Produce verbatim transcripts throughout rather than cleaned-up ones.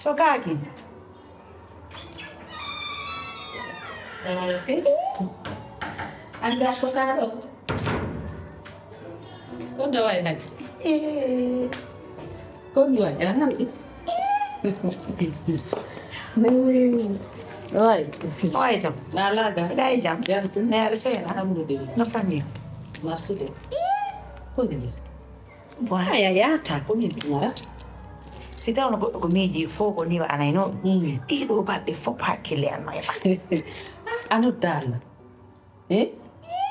Ko kaaki? Anda ko kaa ɗo? Ko nde wayi hannde? Ko nde wayi? Ahan. Waay. Waay jam. Laalaaga. Mbiɗa e jam. Jam tun. Meere seeɗa. Alhamdulillah. No famille? Marsude. Ko nde? Bon, haya yaata ko min ɗum arata. Si tawno goɗɗo ko miiji fof ko ni o anayno ɗum. Mm. Ɗiɗo balɗe fof hakkille an no e ma. A noddaala. Eh?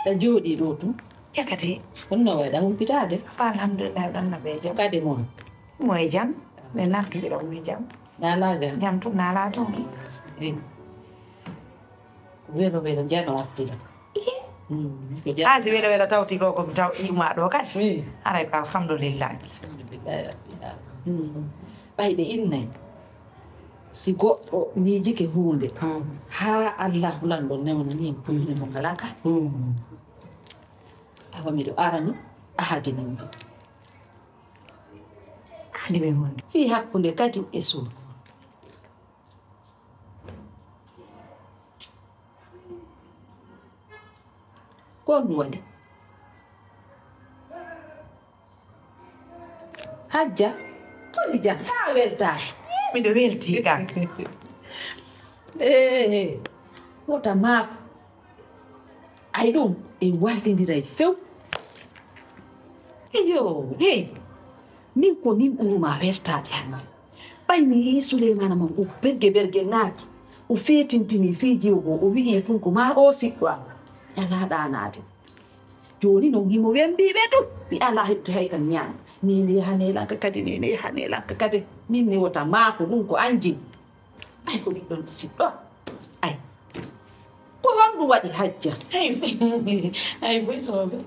A jooɗii ɗo tun. Yakati. Honno waɗa humpitaade? Ça va, alhamdulillah, ɗon no ɓe jam. Kade mon? Mo e jam. Ɓe nantindira mo e jam. Naalaaga? Jam tun naalaa toon. Eh. Welo welo njano artira. Aa, si welo welo tawti ko, ko mi taw iwma ɗo kadi. Haray ko alhamdulillahi. Alhamdulillahi rabbil alamin. Ɓayde innay, si goɗɗo miijike huunde, haa Allahu lanɗo newnani mo, ine mo kala ka. Awa miɗo arani, ahadi min de. Ahadi min wonde. Fii hakkunde kadi e suudu. Ko ɗum waɗi? Hajja, ko mi jam? Kaa weltaaki? Miɗo weltii kan. Ee, wota maako. Ay ɗum, en wallindira e few. Eyo, hey. Min ko min ɓuruma weltaade hannde. Ɓay mi yii Suleymaana mon o berge berge naaki, o feetintini fii jiwo goo, o wi'i tun ko maa o siɗɗo am. Mi alaa ɗaanaade. Jooni non himo wembii ɓe tun. Mi alaa heɓde hay kan ñaama. Nii ne yaha neelanka kadi, nii ne yaha neelanka kadi. Min ne wota maa ko ɗum ko anjin. Ay, ko ɗiɗɗon siɗɗo. Ay. Ko honɗum waɗi hajja? Ay, ay, foy soobe.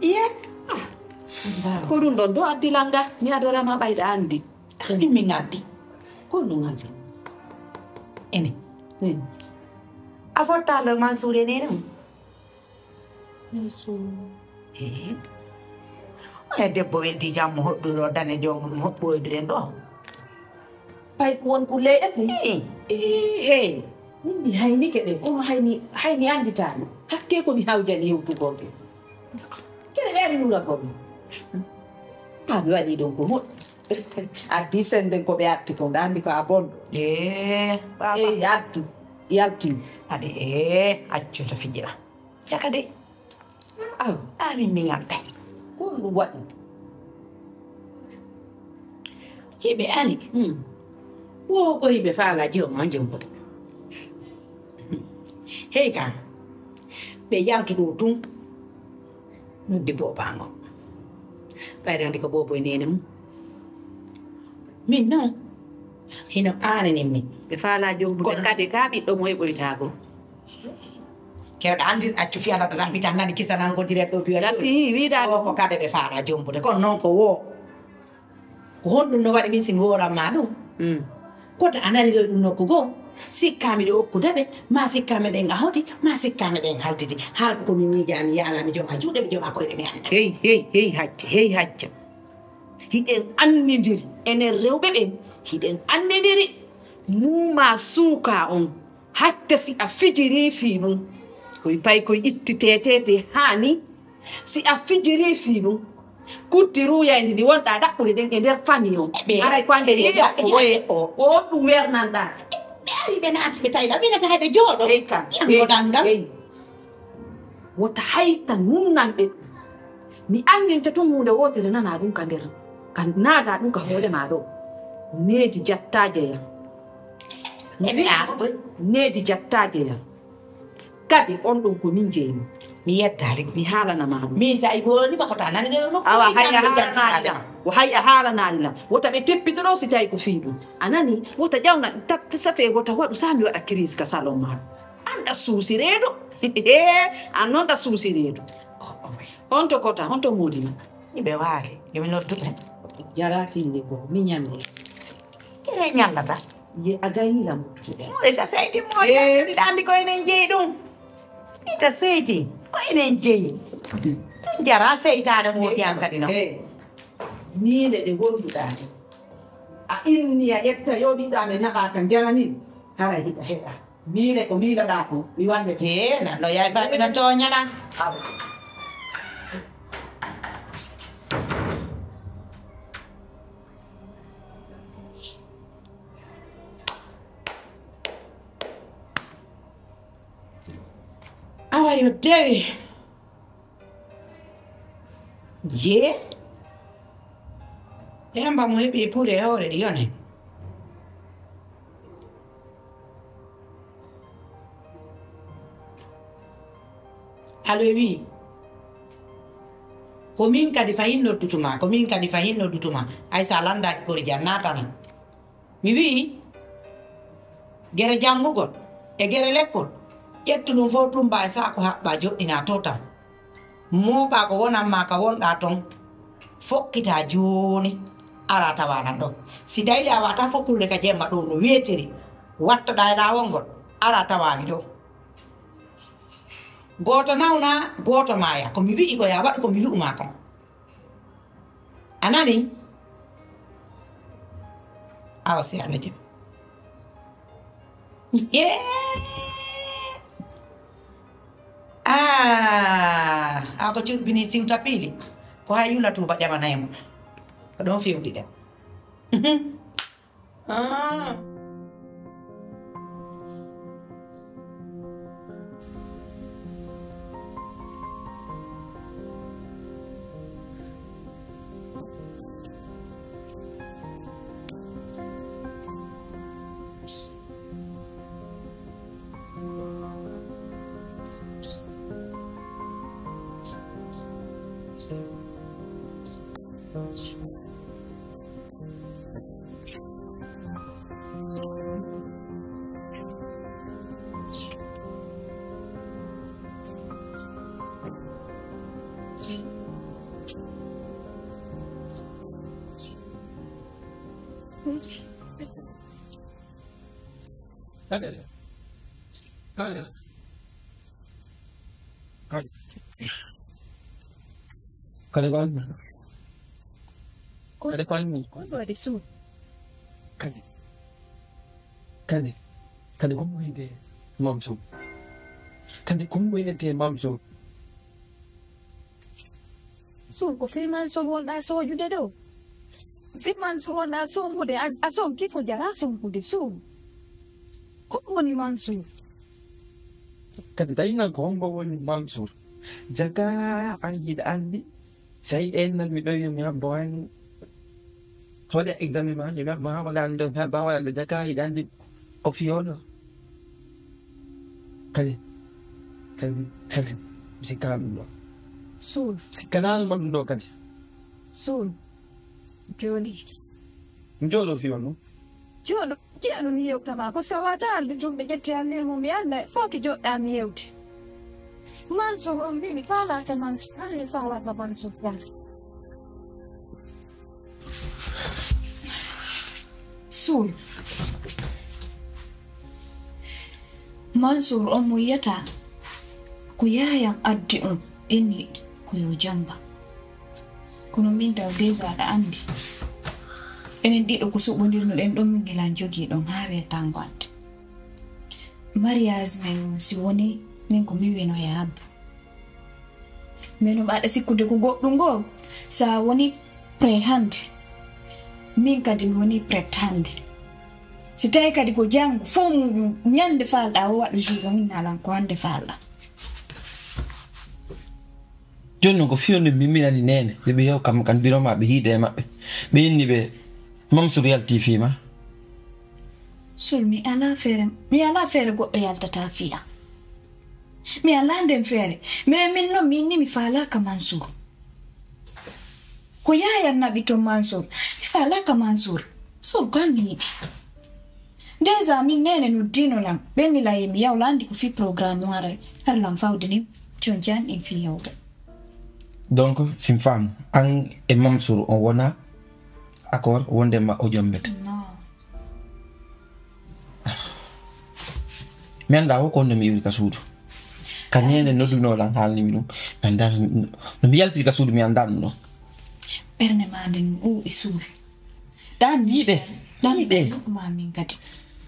Iye? Ah. Waaw. Ko ɗum ɗon ɗo addi langa, mi adorama ɓayɗa anndi. Min, min ngaddi. Ko honɗum ngaddi? Ene. Hmm. A fottaalo Mansuur e neene mum? Ehe. Oya debbo weldi jam mo hoɗɗuɗo dane joom mo hoɗɓoyduɗen ɗo. Pay ko won kulle e ɗum? Ehe. Min mi haynike ɗe, kono hayni, hayni annditaani. Hakke ko mi hawjani hewtugol ɗe. Kene ɓeeri wulagol. Haa mi waɗi ɗum ko moƴƴi. Addi senden ko ɓe atti ko, nda anndi ko a bonɗo. Ee, baaba. Ee, addu, yaltin. Ade, ee, accu to fijira. Yaka dey. Aw. Amin mi ŋalɗay. Ko ɗum waɗi? Hiɓe ani. Hmm. Wo ko hiɓe faala jiwo ma jombude. Hey kan. Ɓe yaltu ɗo tun. Noddi boobaango. Ɓayde andi ko boobo e neene mum. Min non. Hino aanani min. Ɓe faala jombude. Kono kadi ka ɓiɗɗo mo heɓoytaako. Kere ɗa anndi accu fiyala ɗa ɗaɓɓita nani kisa nan goddire ɗo biya. Gasi, wiɗa o ko kade ɓe faala jombude. Kono non ko wo. Ko honɗum no waɗi min si mi wooran ma ɗum? Mm. Koto a nani ɗo ɗum nokku goo. Sikka miɗo okkude ɓe, ma sikka meɗen ahodi, ma sikka meɗen haldidi. Hara ko ko mi miija mi yaala mi joma juuɗe mi joma koyɗe mi annda. Hey, hey, hey hacca, hey hacca. Hiɗen anndindiri, enen rewɓe ɓen, hiɗen anndindiri. Muuma suuka on, hatta si a fijirii fii ɗum, koy pay koy itti teetete haani. Si a fijirii fii ɗum, kuddi ruuyayndi ndi wonɗaa ɗaɓɓude ɗen e nder famille on. Ɓe, haray ko an ɓe, ɓe, ɓe, ɓe, o, o ɗum wernanɗaa. Ɓe ari ɓe naati ɓe tawi ɗam, ɓe nata hay ɓe jooɗo. Ey kam, yam ey, wodangal. Ey. Wota hayta nunnan ɓe. Mi anndinte tun huunde wootere, nanaa ɗum ka nder, ka naadaa ɗum ka hoore maa ɗoo. Needi jattaa jeyal. Needi jattaa jeyal. Kadi on ɗon ko min jeymi. Mi yettaali. Mi haalana maa ɗum. Min sa i woni ma ko ta nani ɗo nokku. Awa, hay a haalanaali lam. Wo hay a haalanaali lam. Wota ɓe teppitoro si tawi ko fii ɗum. A nani? Wota ƴawna, ta-, safe wota waɗu sa mi waɗa crise ka salon maa ɗum. An ɗa suusi reedu. An noon ɗa suusi reedu. O, o, oy. Honto kota, honto moodina? Iɓe waali, yo mi noddu ɓe. Jara finde ko, mi ñamde. Kere ñallata. Ye a gayni lam. Moɗe ta seyti moɗe. Eh. Ɗi ɗandi ko enen jeyi ɗum. Ita seyti, ko enen jeyi. Ɗum jara seytaane moodi an kadi no. Eh. Miile ɗe gonduɗaa ɗe. A Inni a ƴetta yo ɓiɗɗo amen naɓaaka njana min, haray hiɗa heɗa. Miile ko miiloɗaa ko, mi wallete. Ee, nan ɗo yaay Faɓi no tooñana. Awa. Awa yo dewe. Jee. Yamba mo heɓi puure e hoore ɗi yone. Alo e wi. Ko min kadi fahin noddutuma, ko min kadi fahin noddutuma. Ay sa landaaki kori jan natana. Mi wi'i, gere janngugol e gere lekkol, ƴettu ɗum fof tumbaa e saaku haɓɓaa joɗɗinaa to tan. Mooɓaa ko wonan maa ka wonɗaa ton, fokkitaa jooni, araa tawaa lan ɗon. Si tawii a waawataa fokkude ka jemma ɗoo no weetiri, wattoɗaa e laawol ngol, araa tawaa mi ɗoo. Gooto nawnaa, gooto maayaa. Ko mi wi'i ko yaa waɗu ko mi wi'u maa kon. A nanii? Awa si a nanii. Yee! Ah, a ko curbini siwta piili. Ko hay yula tuuba ƴamanay mo. Ko ɗon fewndi ɗen. Ah. Kade ko anni? Kade ko anni? Ko ɗo waɗi suur? Kade. Kade. Kade ko mo wiyetee Mansour? Kade ko mo wiyetee Mansour? Suur ko fii Mansour wonɗaa soojude ɗo? Fii Mansour wonɗaa sonkude? A, a sonki ko jaraa sonkude suur. Ko ɗum woni Mansour? Kadi tawi nan ko hombo woni Mansour? Jaka an hiɗa anndi. Say en nan mi ɗo yo mi habbo an. Hoɗe examen ma, yo mi habbo an ɗo, mi habba an ɗo jaka hiɗa anndi ko fiyoɗo. Kadi, kadi, kadi, mi sikka ɗum ɗo. Suur. Sikkanaa ma ɗum ɗo kadi. Suur. Jooni. Mi jooɗo fiyoɗo. Jooɗo. Jiya ɗum yewta ma ko sawata allude ɗum ɓe ƴetti allude mum mi annda fof ki joɗɗa mi yewde. Mansour on mbi mi faalaka Mansour an mi faalaka Mansour tan. Suul. Mansour on mo yiyata ko yaayam addi on inni ko yo jamba. Kono min taw déjà aɗa anndi enen ɗiɗo ko suɓondirnoɗen ɗon min ngelan jogii ɗon haa weetango adde. Mariage men si woni min ko mi wino e abba. Min um aɗa sikkude ko goɗɗum ngo sa woni prêt hannde min kadi mi woni prête hannde. Si tawi kadi ko janngo fof muɗum ñande falɗa o waɗu jour o min nalan ko hannde falɗa. Jooni noon ko fiyonde mi minani neene yo ɓe yew kamɓe kan biro ma ɓe hiide e maɓɓe ɓe inni ɓe Mansour yalti fii ma. Sul mi alaa feere mi alaa feere goɗɗo yaltata fii am. Mi alaa nden feere mais min noon mi inni mi faalaaka Mansour. Ko yaayan naɓi toon Mansour mi faalaaka Mansour. Sul ko an mi yiɗi. Déjà min neene noddiino lan ɓenni lan e mi yaw lan anndi ko fii programme o haray har lan fawde ni conci an en fii yawde. Donc si mi faamu an e Mansour on wona accord wonde ma o jombete. Mi annda ko konno mi iwri ka suudu ka neene nodduno lan haalni mi ɗum mi annda no mi yaltiri ka suudu mi annda ɗum ɗon. Ɓernde ma nden ɗuuɗi suudu. Ɗan yiɗe Ɗiɗe. Ma min kadi.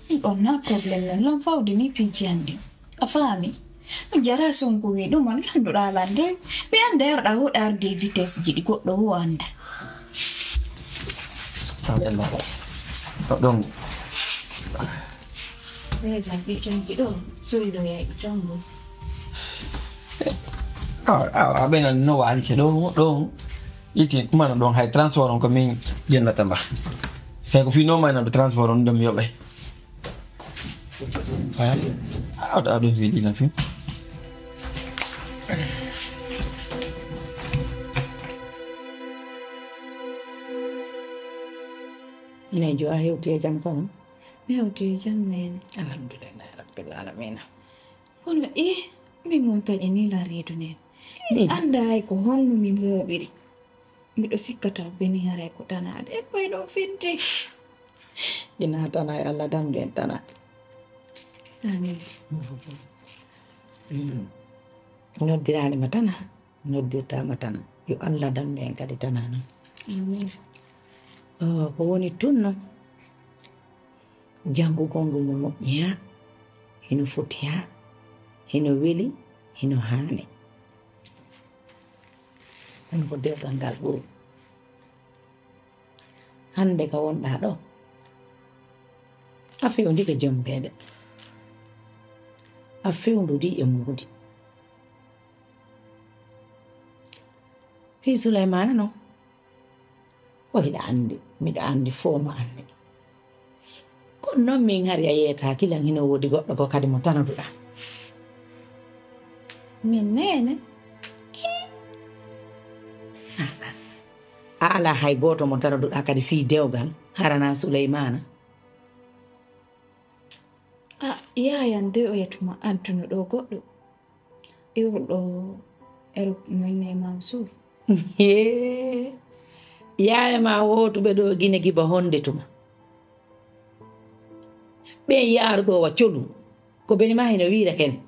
Min ɗon na problème non lan fawde ni piiji an ɗin. A faami? Mi jara sonko wi ɗum an landuɗa lande. Mi anda yarɗa hoɗa arde vitesse ji ɗi goɗɗo o anda. Alhamdulillah. Ɗo ɗon. Déjà ɓe canji ɗo soyɗo yayi tongo. Awa awa aɓena no walike ɗo ɗo. Iti mana ɗon hay transport on ko min jennata mba. Sey ko fii nomma ena ɗo transport on ɗum yoɓay. Awɗa aɗum fiɗina fi. Ina jo a hewti e jam kono? Mi hewti e jam nene. Alhamdulillahi rabbil alamina. Kono i min on taƴi ni la reedu nene. Mi anda hay ko honno mi mooɓiri. Miɗo sikka taw beni haray ko tanaade e koye ɗo fidde. Ina tana e Allah damɗe en tana. Amin. Noddiraani ma tana, noddirta ma tana. Yo Allah damɗe en kadi tana noon. Amin. Oh, ko woni tun noon, janngugol ngol no moƴƴi haa, hino foti haa, hino weli, hino haani. Kono ko dewgal ngal ɓuri. Hannde ka wonɗaa ɗo, a fewndike jombeede, a fewndudi e muudi. Fii Suleymaana non, ko hiɗa anndi, miɗo anndi fof no anndi. Kono noon min hari a yeetaaki lan hino woodi goɗɗo ko kadi mo tanoduɗaa. Min neene. A alaa hay gooto mo tanoduɗaa kadi fii dewgal, harana Suleymaana. A yaayan de o yetuma adduno ɗo goɗɗo. Iwɗo Europe mo inne Mansour. Hee, yaaya ma wootuɓe ɗo Gine Giba honde tuma. Ɓen yaaruɗo wa colu. Ko beni ma hino wiira kene.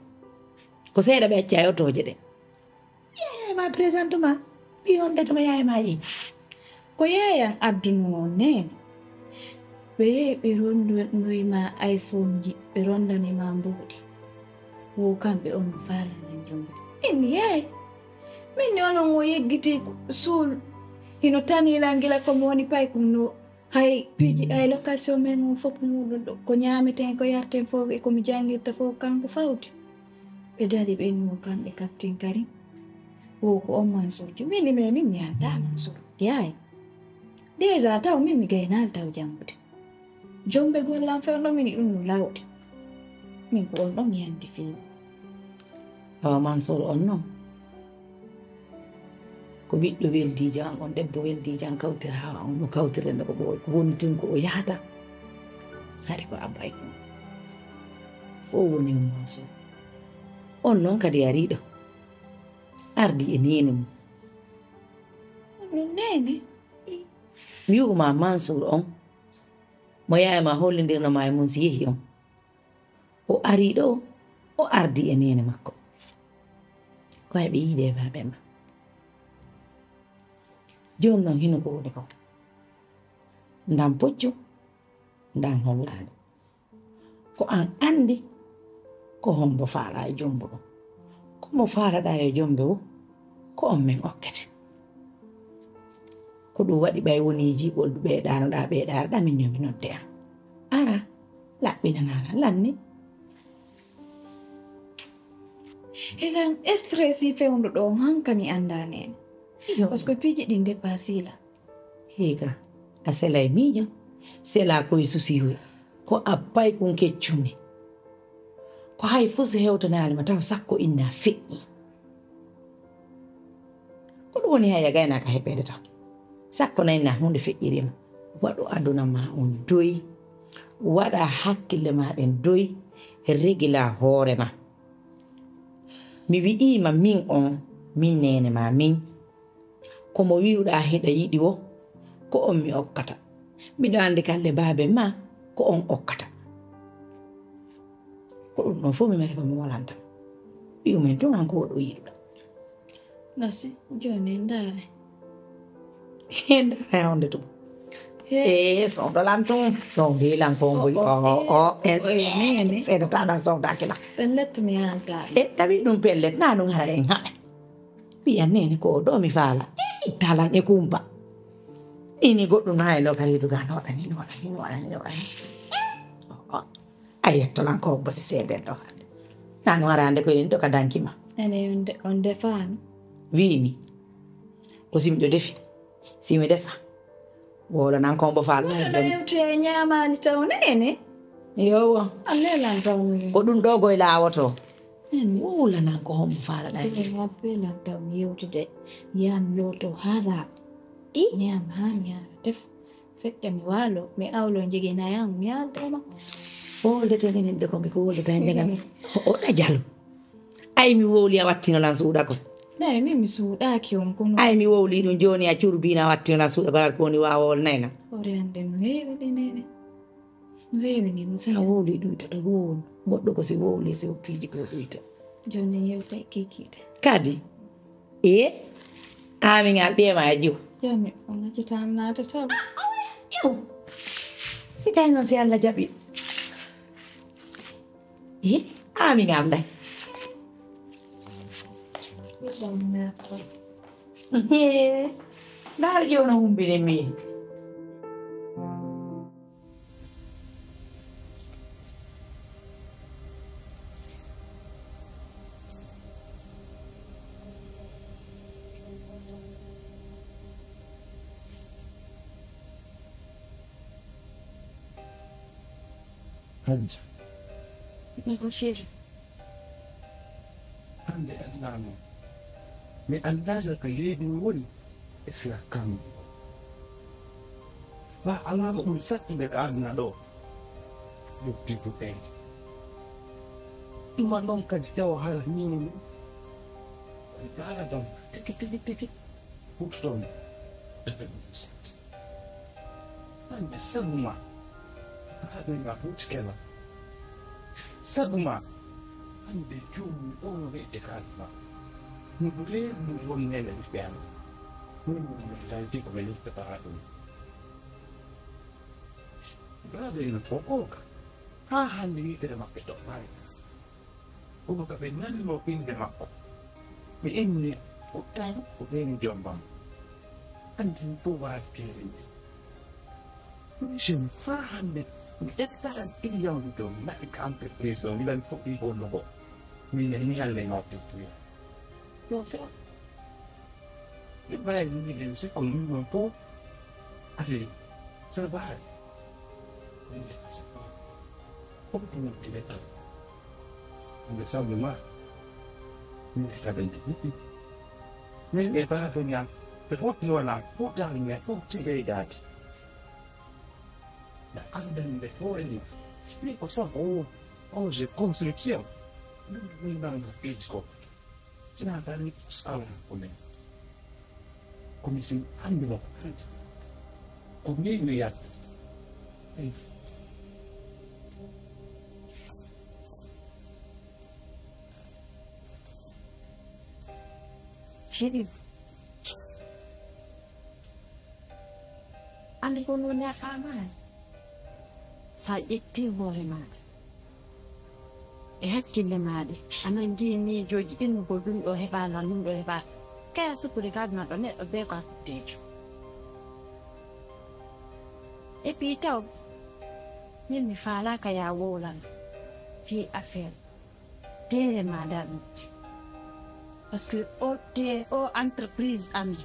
Ko seeɗa ɓe acca e otooje ɗe. Yaaya ma présente ma. Ɓi honde tuma yaaya ma yi. Ko yaayan adduno o nene. Ɓe yehi ɓe rondonoy ma iPhone ji, ɓe rondani ma mbuuɗi. Wo kamɓe on no faalana jomba. Min yeey. Min ni onon o yeggiti suul. Hino tanila ngila ko mi woni pay kum no. Hay piiji ay location men on fof muɗum ɗo ko ñaameten ko yarten fof e ko mi janngirta fof kanko fawti. Ɓe dari ɓe no kamɓe kattin kari. Wo ko on mansuujo min ni memin mi anda mansuur yaay. Déjà taw min mi gaynaali taw janngude. Jombe gollan fewndo min ɗum no lawde. Min ko on ɗon mi yandi fii. Awa Mansour on noon ko ɓiɗɗo weldiijo an on, debbo weldiijo an kawtira on no kawtirende ko ɓooy ko woni tun ko o yahata. Hari ko abbay ko o woni on Mansour on noon kadi ariiɗo ardi e neene mum. Ɗum neene. Wi'uma Mansour on mo yaaya ma hollindirno ma e mum si yehi on. O ari ɗo o ardi e neene makko ko heɓe yiide e baabe ma. Jooni noon hino ko woni ko ndan puccu ndan hollaande. Ko an anndi ko hombo faala e jombo ɗum. Ko mo faalaɗa yo jombe wo ko on men okkete. Ko ɗum waɗi ɓay woni jiiɓol ɓeeɗanoɗa ɓeeɗareɗa min yo mi nodde an ara laɓɓinanana lanni. Hilan stress fewndo ɗo hanka mi anda nene. Parce que piiji ɗin dépassila. Hiika a selay miijo sela koye susiwe ko a paykun keccunde. Ko hay fuu so hewtanaali ma taw sakko inna feƴƴi. Ko ɗum woni hay a gaynaka heɓeede taw sakko nayna hunde feƴƴirima. Waɗu aduna ma on doyi waɗa hakkille ma ɗen doyi regila hoore ma. Mi wi'ima min on min nene ma min. Ko mo wi'uɗaa hiɗa yiɗi wo ko on mi okkata. Miɗo anndi kalle baabe ma ko on okkata. Ko ɗum ɗon fof mi mari ko mi wolanta. Ɓiyumen tun an ko woɗo yiɗuɗa. Gasi jooni ndaare. Ndaare hawde tuma. He. E sowdolan tun, sowdilan ko mboy. O, o, o, o, e, es, o, e, nene. Seedataɗa sowdakila. Pellet mi hanta. E tawi ɗum pellet, na ɗum hara en haɓe. Wiya nene ko ɗo mi faala. E ittalan e kumpa. Ini goɗɗum no haylo kadi duga no waɗani, no waɗani, no waɗani, no waɗani. O, o. A yettolan ko bosi seeden ɗo hande. Na ɗum hara hande ko enen ɗo ka danki ma. Ene on de-, on defaano. Wiimi. Ko si miɗo defi. Si mi defa. Wowlanan ko hombo faalaɗa e Ɗum ɗon. Yewti e ñaamaani taw nene. Yowo. Allelan taw mi. Ko ɗum ɗo goy laawoto. Wowlanan ko hombo faalaɗa e ɗum. Ɗum abbelan taw mi yewtude. Yam looto haa laaɓa. I? Ñaam haa mi yara. Tef. Feƴƴa mi waalo. Mi awlo jiginayan. Mi yalda ma. Wolde tene min de ko ngi ko wolde tan jagan. O ɗa jalo. Ay, mi wowli a wattino lan suuɗa ko. Nene, min mi suuɗaaki on kono. Ay, mi wowli ɗum jooni a curbina a wattino lan suuɗa ko, aɗa ko woni waawa wol nayna. Ore ande no heewi de nene. No heewi ni, mi A sala. Wowli ɗuyta to wowli. Goɗɗo ko si wowli si o piiji ko ɗuyta. Jooni yewta e kikiɗe. Kadi. E? Amin al ɗema e jiw. Jooni, o ngaccitam naata taw. Iw. Si tawi noon si Allah jaɓi. Hi, amin am ɗay. Ndaar jono humbini mi. Hajji. Ko chéri. Hannde anndaa noon. Mi anndaa so ko leydi mi woni, e sira kam. Ba alaa ko ɓuri sattude ko aduna ɗo. Yettiiɗo ɓeyde. Ɗuma ɗon kadi tawa hara ñiiñu. Dara ɗon tigi, tigi, tigi. Huutoton. Hannde sabu ma. Hannde ma huuti kela. Sabu ma. Hannde joomum ɗo no weɗde ka aduna. No ɗum reeɗi ɗum won neene ɓiɓɓe am. Min min daldi ko mi luttata ɗum. Brother ina fof o ka. Haa hannde yitere maɓɓe toɓɓaani. Kono ka ɓe nanno innde makko. Mi inni o tawi ko ɓeeni jombam. Anndi mi fof waawi teerinde. Mission haa hannde mi ƴettaani client ɗo naɓi ka entreprise ɗo, mbiɗa mi fuɗɗi gollugo. Min ne mi alle ngawte tuya. Ɗo fof. Ɓe mbawi wiide mi sikko min ɗon fof. Allez, ça va. Min ƴetta sikko. Fof ko min directeur. Nde sabu ma. Min ƴetta ɓe nde. Min ɓe baato ñam. Ɓe fof wona. Fof tawi ñam. Fof tigay daade. Nde anndani nde hoore mum. Min ko sabu o. Projet construction. Ɗum min nanga piiji ko. Sina tan sala ko men. Ko mi sin anndi mo ko hande. Ko min mi yadda. Chéri. Anndi ko woni a faamaani. So a ƴettii hoore maaɗa e hakkille maaɗa, a nanngii miijooji innugol ɗum ɗo heɓaaka, ɗum ɗo heɓaaka. Kaya sukkude ka aduna ɗo neɗɗo bee ko a kutteejo. Et puis taw, min mi faalaaka ya wowlan fii affaire. Teere ma darnude. Parce que o te-, o entreprise am,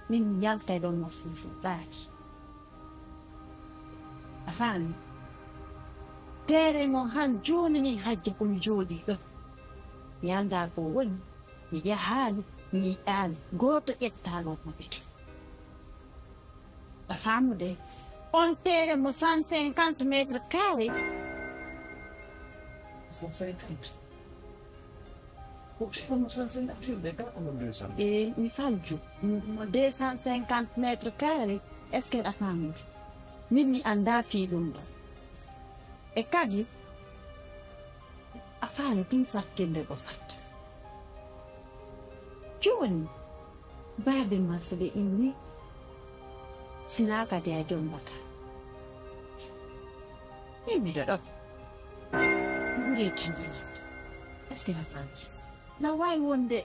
min mi yaltay ɗon mo fuufuɗaaki. A faami? Teere mo han jooni min hajja ko mi jooɗii ɗo. Mi anndaa ko woni, mi yahaali, mi yiɗaali. Gooto ƴettaano mo ɓe. A faamude? On teere mo cent cinquante mètres carrés. Cent cinquante? Ko teere mo cent cinquante mètres carrés, ko mo deux cents? E mi falju. Mo deux cent cinquante mètres carrés, est-ce que a faamude? Min mi anndaa fii ɗum ɗo. E kadi, a faala ɗum sattinde ko satta. Jooni, baaba ma so ɓe inni, sinaa kadi a jombata. Miɗo ɗo. Ɓuri tan. Est-ce que a faami? Na waawi wonde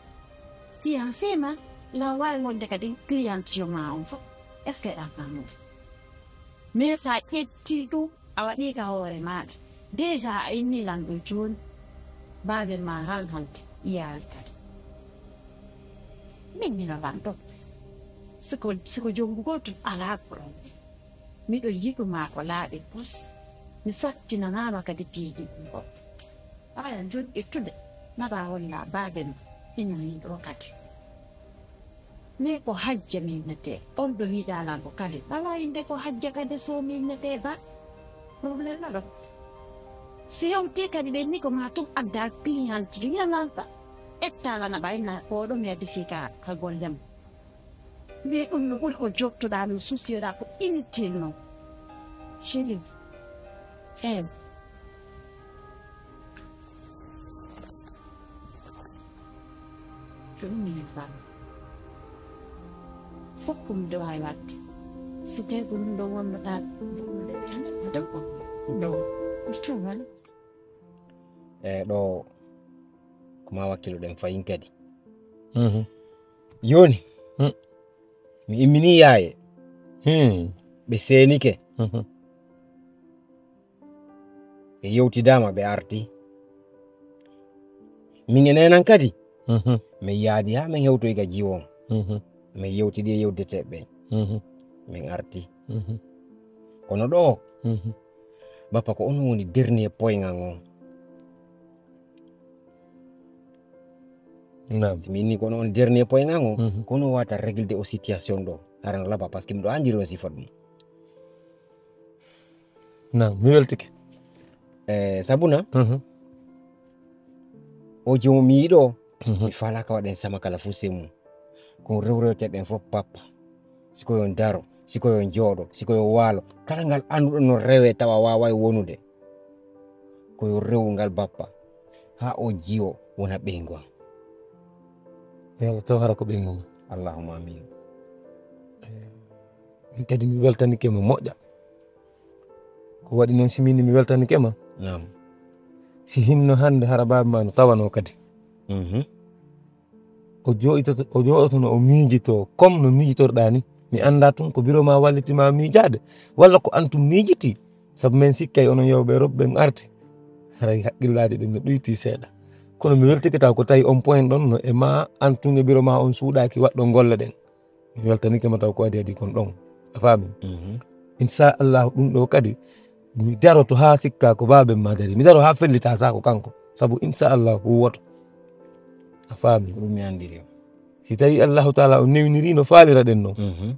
fiancé ma, na waawi wonde kadi client yo ma on fof. Est-ce que a faami? Mais sa ƴetti ɗum, a waɗi ka hoore maaɗa. Déjà a inni lan ɗum jooni. Baaben ma han halde, iyaali kadi. Min mino lan ɗo. Siko, siko jonngu gootum alaa problème. Miɗo yiɗu ma ko laaɓi pos. Mi sattinanaama kadi piiji ɗum ɗo. Aya joɗɗittude, naɓa holla baaben ina min ɗo kadi. Min ko hajja mi innetee, on ɗo wiɗalanko kadi. Alaa innde ko hajja kadi so mi innetee ba. Problème na ɗo. Si hewti kadi ɓe ni ko ma tum adda client, wiyalanka. Etta lana ɓayna ko ɗo mi addi fii ka, ka gollem. Mais ɗum no ɓuri ko jottoɗaa, no souciyoɗaa ko inutile non. Chérif. Eew. Ko ɗum min faami. Fof ko miɗo waawi waɗde. Si tawi ko ɗum ɗo wonnata, ɗum ɗo, ɗum ɗo, ɗum ɗo. Ɗum ɗo. E ɗo ko ma wakkiloɗen fayin kadi. Mhm. Jooni, hmm, mi immini yaaye. Hmm. Ɓe seenike. Mhm. Ɓe yewtidaama, ɓe arti. Min e neenan kadi, mhm, min yaadi haa min hewtoyi ka jiwon. Mhm. Min yewtidi e yewdeteeɓe ɓen. Mhm. Min arti. Mhm. Kono ɗo, mhm, bappa, ko onon woni dernier point ngan on. Naam. Si mi inni ko onon woni dernier point ngan on, mhm, kono wata régler o situation ɗo. Hara no laba, parce que miɗo anndiri on sifa ɗum. Naam, mi weltike. E, sabuna, mhm, o joomi mi yiɗo, mhm, mi faalaaka waɗen sama kala fuu semu. Ko rewrewteɗen fof bappa. Si ko yo daro, si ko yo jooɗo, si ko yo waalo. Kala ngal annduɗo no rewe tawa waaway wonude. Ko yo rewu ngal bappa. Haa o jiwo wona ɓeyngu am. Yo Allah taw hara ko ɓeyngu ma. Allahumma amin. Eh, min kadi mi weltanike mo moƴƴa. Ko waɗi noon si min mi weltanike ma. Naam. Si hinno hannde hara baaba ma no tawanoo kadi. Mhm. O jooɗitoto, o jooɗotono, o miijitoo, comme no miijitorɗaa ni. Mi anndaa tun ko biro ma walliti ma miijaade, walla ko an tun miijitii. Sabu men sikkay onon yewɓe Europe ɓen arti. Haray hakkillaaji ɗin no ɗuytii seeɗa. Kono mi weltike taw ko tawi on point ɗon no e ma an tun e biro ma on suuɗaaki waɗɗon golle ɗen. Mi weltanike ma taw ko adi adi kon ɗon. A faami? Mhm. Inchallahu ɗum ɗo kadi mi daroto haa sikka ko baaben ma dari. Mi daro haa fellita sa ko kanko. Sabu inchallahu huwoto. A faami? Ko ɗum mi anndiri on. Si tawi Allahu taala o newniri no faalira ɗen non. Mhm.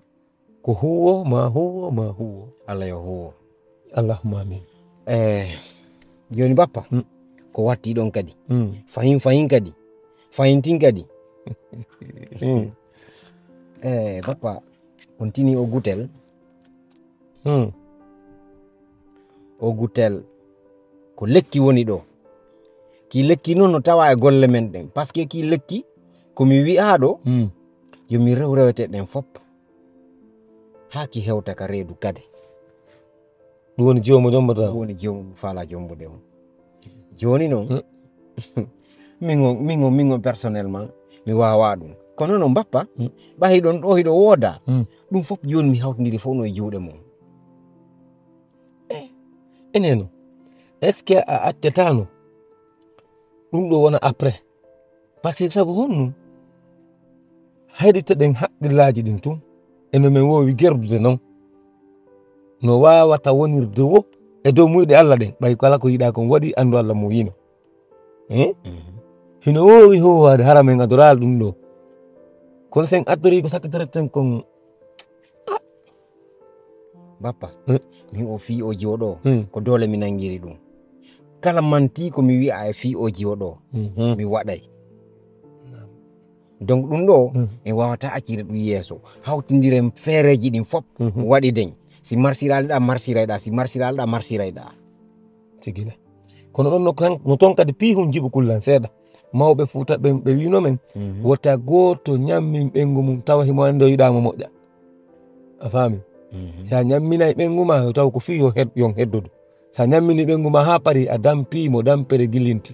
Ko huwo, ma huwo, ma huwo. Allah yo huwo. Allahumma amin. Eh, jooni bappa, mm, ko watti ɗon kadi. Mm. Fahin, fahin kadi. Fahintin kadi. Mm. Eh, bappa, on tini o gutel. Mm. O gutel, ko lekki woni ɗo. Ki lekki noon no tawa e golle men ɗen. Parce que ki lekki, ko mi wi'aaɗo, mm, yo mi rew rewete ɗen fop. Haa ki hewta ka reedu kade. Ɗum woni joomo jombata. Ɗum woni joomo mi faalaa jombude on. Jooni noon, hmm, min on, min on, min on personnellement, mi waawaa ɗum. Kono noon bappa, hmm, ɓay hiɗon ɗo, hiɗo wooda. Hmm. Ɗum fof jooni mi hawtindiri fof no e juuɗe mon. Eh, eneno, est-ce que a accataano ɗum ɗo wona après? Parce que sabu honɗum? Hayditoɗen haqqillaaji ɗin tun, e no men woowi gerdude non. No waawata wonirde wo e dow muyɗe Alla ɗen, ɓay kala ko yiɗaa kon waɗi, anndu Alla mo yiino. Eh? Mhm. Hino woowi huuwaade hara men adoraali ɗum ɗo. Kono sen addorii ko sakkitoreten kon, ah, bappa, hmm, min o fii o jiwo ɗo, hmm, ko doole mi nangiri ɗum. Kala manti ko mi wi'a e fii o jiwo ɗo, mhm, mi waɗay. Naam. Donc ɗum ɗo, hmm, en waawata accire ɗum yeeso. Hawtindiren feereeji ɗin fop, mhm, waɗiden. Si marsiraali ɗa, marsirayɗa. Si marsiraali ɗa, marsirayɗa. Tigi le. Kono ɗon no kan-, no ton kadi piihun jiɓu kullan seeɗa. Mawɓe Fuuta ɓen, ɓe wiino men, mhm, wota gooto ñammin ɓengu mum tawa himo anndi o yiɗaa mo moƴƴa. A faami? Mhm. Si a ñamminay ɓengu ma, yo taw ko fii yo hed-, yon heddodu. So a ñammini ɓeyngu ma haa pari, a dampi mo dampere gilinti.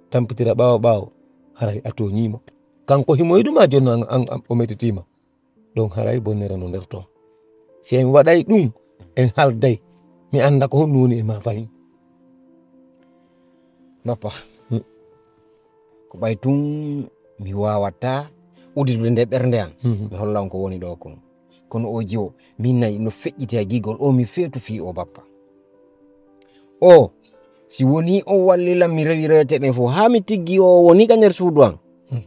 Tampitira ɓaawo ɓaawo, haray a tooñii mo. Kanko himo yiɗu ma, jooni an, an, an, o metitiima. Ɗon haray bonnere no nder ton. Si en waɗay ɗum, en halday. Mi annda ko honɗum woni e ma fahin. Bappa, hmm, ko ɓay tun mi waawataa udditude nde ɓernde an. Mhm. Mi holla on ko woni ɗoo kon. Kono o jiwo, min nayi no feƴƴiti e gigol o, mi feetu fii o bappa. O, si woni o wallilan mi rewi rewete ɗen fof, haa mi tiggi o woni ka nder suudu an. Mhm.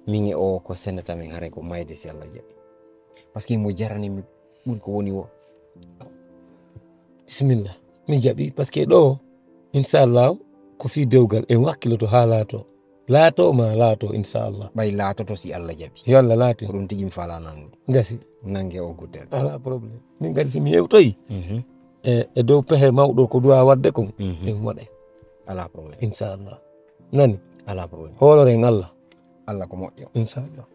Min e o ko sendata min haray ko mayde si Allah jaɓi. Parce que mo jarani mi ɓuri ko woni o. Bisimilla. Mi jaɓi, parce que ɗoo, inchallah, ko fii dewgal, en wakkiloto haa laato. Laato ma laato, inchallah. Ɓay laatoto si Allah jaɓi. Yo Allah laatin. Ko ɗum tigi mi faalaa nanngu. Gasi. Nannge o gudden. Alaa problème. Min kadi si mi hewtoyi, mhm, e, e dow pehe mawɗo ko duwaa waɗde kon, mhm, en waɗay. Alaa problème. Inchallah. Nani? Alaa problème. Hooloren Allah. Allah ko moƴƴo. Inchallah.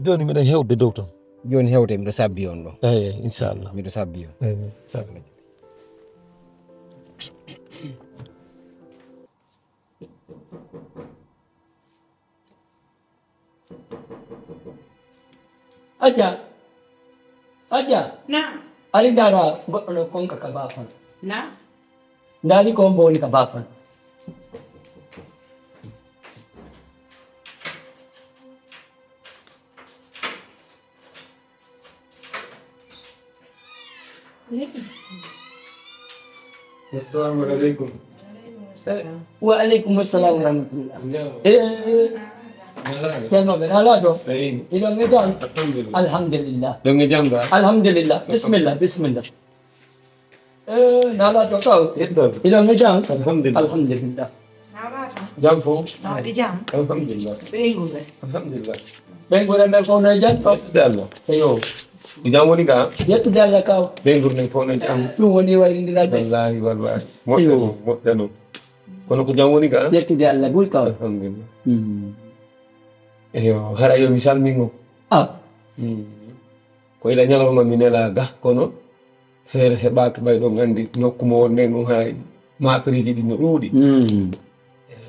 Jooni miɗen hewde dow ton. Jooni hewte, miɗo sabbi on ɗo. Eyi, eyi, inchallah. Miɗo sabbi on. Eyi, eyi, inchallah. Adja. Adja. Naam. Ari ndaara goɗɗo no konka ka baafal. Naam. Ndaari ko hombo woni ka baafal. Assalamu alaikum. Wa alaikum assalam wa rahmatullah. Njaw. Eh, nalaa. Ceerno ɓe, nalaa ɗo? Eyi. Iɗon e jam? Alhamdulillah. Alhamdulillah. Ɗon e jam ga? Alhamdulillah. Bismillah, bismillah. Eh, nalaa ɗo kaw? Yeddam. Iɗon e jam? Alhamdulillah. Alhamdulillah. Jam fof? No waɗi jam? Alhamdulillah. Ɓeyngu ɓe? Alhamdulillah. Ɓeyngu ɓe ɓen fof no e jam ɗo? Yettude Allah. Eyo. Ko jam woni ga? Yettude Allah kaw. Ɓeyngu ɓen fof no e jam? Ɗum woni wayrindiral ɓe. Wallahi, wallahi. Moƴƴa ɗum, moƴƴa ɗum. Kono ko jam woni ga? Yettude Allah ɓuri kaw. Alhamdulillah. Mm. Eyo, hara yo mi salmin mo. Ah. Mm. Ko ila ñalawma mi nela ga, kono feere heɓaaki, ɓay ɗon anndi nokku mo wonɗen ɗum haray maapireeji ɗin no ɗuuɗi. Mm.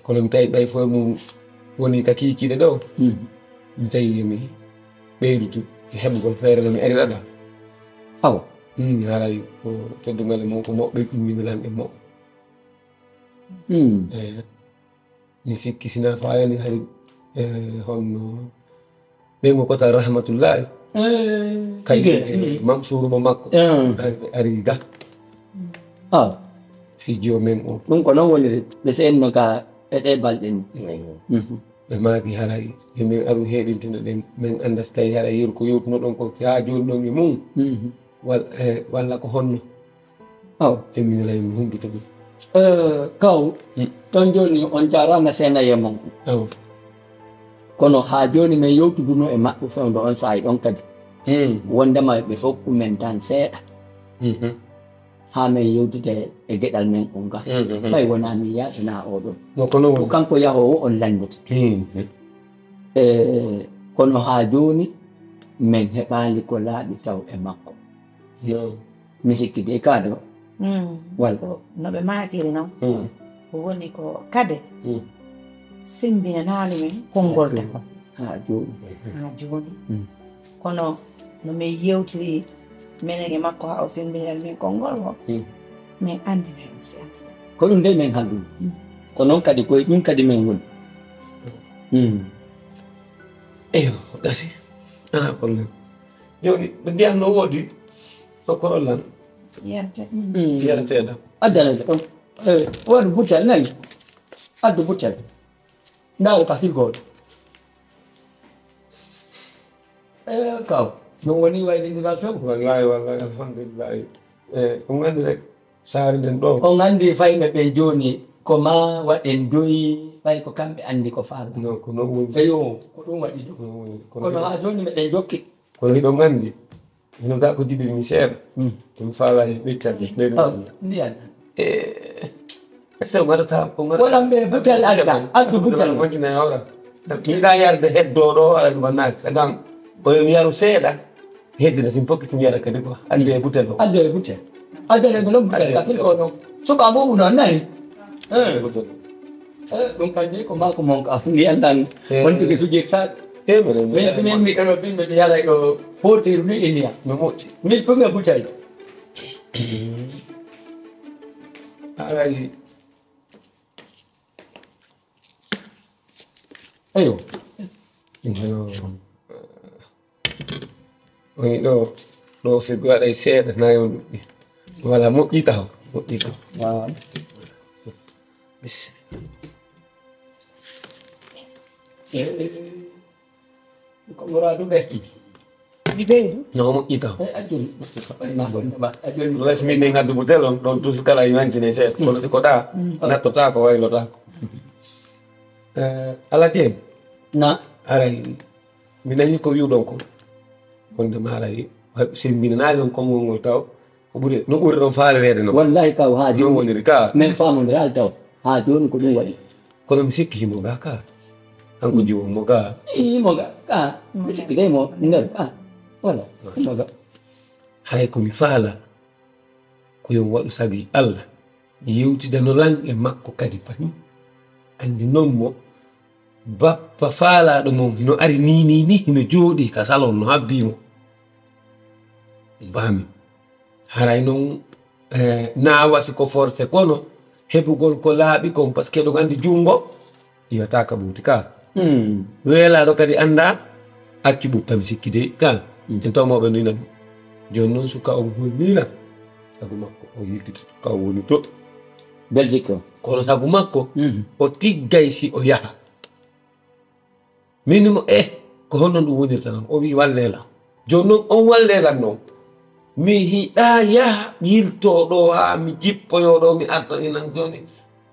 Kono mi tawi ɓay fof mum woni ka kiikiiɗe ɗo. Mm. Mi tawi yo mi ɓeydutu e heɓugol feere no mi arira ɗa. Awa. Mm, haray ko teddungal e mon ko moɓɓe ɗum min lan e moɓɓe. Mm. Eh. Mi sikki sina fayani hari, eh, honno ɓe ngo kota rahmatullahi. Eh, kay, tigi, eh, mm. Mansuuru mo makko. Eh. Ari, ari ga. Ah. Fijiyo men o. Ɗum ko noon woniri, ɓe seenno ka e ɗe balɗe ni. Mhm. Ɓe maaki haray, yo min aru heɗintino ɗen, min annda si tawi haray yeru ko yewtuno ɗon ko si haa jooni ɗon e mum. Mhm. Wal-, eh, walla ko honno. Aw. Emi wala emi humpita ɗum. Eh, kaw, hmm, ton jooni on jaaraama seena e mon. Aw. Kono haa jooni min yewtuduno e maɓɓe fewndo on saa'i ɗon kadi. Hmm. Wondema ɓe hokku men tan seeɗa. Mhm. Haa min yewtide e geɗal men on ga. Mhm. Ɓay wonaa min yaatanaa oo ɗoo. No, ko non woni. Ko kanko yahoowo on lanndata. Hmm. Eh, kono haa jooni min heɓaali ko laaɓi taw e makko. No. Mi sikki de kaado. Mm. Wal ko. No ɓe maakiri noon, mm, ko woni ko kade, mm, simbinanaali min konngol, mm, takon. Haa jooni. Haa jooni. Mm. Kono no min yewtiri, menen e makko, haa o simbinani min konngol o, mm, min anndi men si anndi. Ko ɗum de min haaldu. Mm. Ko noon kadi, ko e ɗum kadi min woni. Mm. Eyo, gasi. Alaa problème. Jooni, ɓe ndiyan no woodi, sokkorol lan. Yante. Mm. Yarteeɗo. Addanede on. Eh, waɗu butel, nani? Addu butel. Ndaari ka firgol. Eh, kaw. Ɗum woni waylindiral few. Wallahi, wallahi, alhamdulillahi. Eh, ɗum anndi rek, saare nden ɗo. On anndi fayɓe ɓe jooni, ko ma waɗen doyi, fay ko kamɓe anndi ko faala. Non, ko non woni. Eyo, ko ɗum waɗi ɗum. Ko non woni. Kono haa jooni meɗen jokki. Kono hiɗon anndi, hino ga ko jiɗirmi seeɗa. Hmm. To mi faalaani ɓeccande, ɓeydo. Oh, ndiyan. Eh, est-ce que on ngaɗata, on ngaɗata? Waɗan ɓe butel adda, addu butel. Wankina e hoore. Mi yiɗaa yarde heddoo ɗo, haɗa ɗum annaaki. Sagan, ko yo mi yaru seeɗa. Heddina sin fokki fu yara kadi ko. Ande e butel o. Ande e butel. Ande e butel. Ka fil ko non. Suba mo uno nani. Eh, butel. Eh, ɗum kam ni ko maako mon ka fu ndi andan. Eh. Wonti ke sujirta. Eh, mene. Min min mi ɗo bimbe mi yara ɗo. Foti mi iniya. No moƴƴi. Mi ko mi butel. Alay. Ayo. Woni ɗo, ɗo se mi waɗay seeɗa nayon ɗuɗɗi. Wala moƴƴi taho, moƴƴi taho. Waaw. Bis. Ko muradu ɓe. Mi ɓeydu. No moƴƴi taho. Eh, ajun. Ajun. Wala si min ne ngaddu butel on, ɗon tous kala i wankine seeɗa. Kono si ko ɗa, nattotaako, waylotaako. Eh, Alaa Jeen. Na. Aray, mi nani ko wi'uɗon kon. Wonde ma aray, sembinanaali on konngol ngol taw, ko ɓuri, no ɓuri ɗon faalereede non. Wallahi kaw, haa non jooni. Woniri ka. Men faamondiraali taw. Haa jooni ko ɗum waɗi. Kono mi sikki himo ga ka. Kanko jiwo mo ga. Ii, mo ga ka. Mi sikki dey mo nder ka. Wala, mo ga. Haray ko mi faala. Ko yo waɗu sabi Allah, yewtidano lan e makko kadi fahin. Anndi non mo, bappa faalaaɗo mon hino ari ni, ni, ni, hino jooɗii ka salon no habbii mo. Faami? Haray non, eh, naa wasi ko forcé kono, heɓugol ko laaɓi kon, parce que ɗum anndi junngo, iwata ka ɓuuti ka. Hmm. Weelaaɗo kadi annda, accu ɓutta mi sikki dey ka. Hmm. En tawmooɓe no ina ɗum. Jooni noon suka on holliina, sago makko o yiltiti ka o woni to. Belgique o. Kono sago makko, hmm, o tiggay si o yaha. Min mo, eh, ko honno ɗum wonirta noon? O wi'i, "Wallee lan." Jooni noon, on wallee lan noon. Mi hiɗaa yaha yiltoo ɗoo haa mi jippoyoo ɗoo, mi arta inan jooni.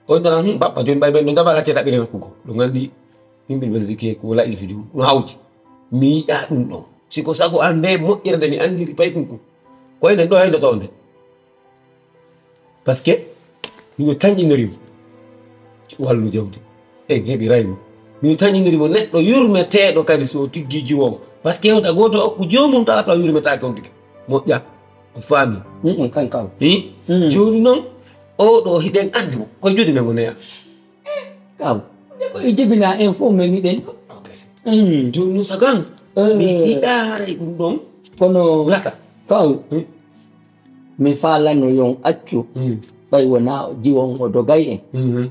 O innana, "Hmm, bappa, jooni ɓay ɓen ɗo jaɓa laccee ɗaɓɓire nokku goo." Ɗum anndi yimɓe Belgique ko laƴi fiji mum, no hawji. Mi yiɗaa ɗum ɗon. Si ko sago an nde moƴƴere nde mi anndiri paykum ɗum. Ko enen ɗo hayndo to nde. Parce que miɗo tanƴinori mo wallu jawdi. En heɓiray mo. Miɗo tanƴinori mo neɗɗo yurmeteeɗo kadi so o tiggii jiwo on. Parce que hewta gooto okku joomum tawa tawa yurmetaake on tigi. Moƴƴa. On faami? Mm, mm, kan kaw. Hi? Mm. Jooni noon, oo ɗoo hiɗen anndi mo. Ko jodi men o neya. Kaw. Nde ko e jibinaa en fof men hiɗen ɗo. Ok. Mm. Jooni noon sagan. Eh. Mi hiɗaa haray ɗum ɗon. Kono wulata. Kaw. Hmm? Mi faalano yon accu. Hmm. Ɓay wonaa jiwon o dogay en. Mhm.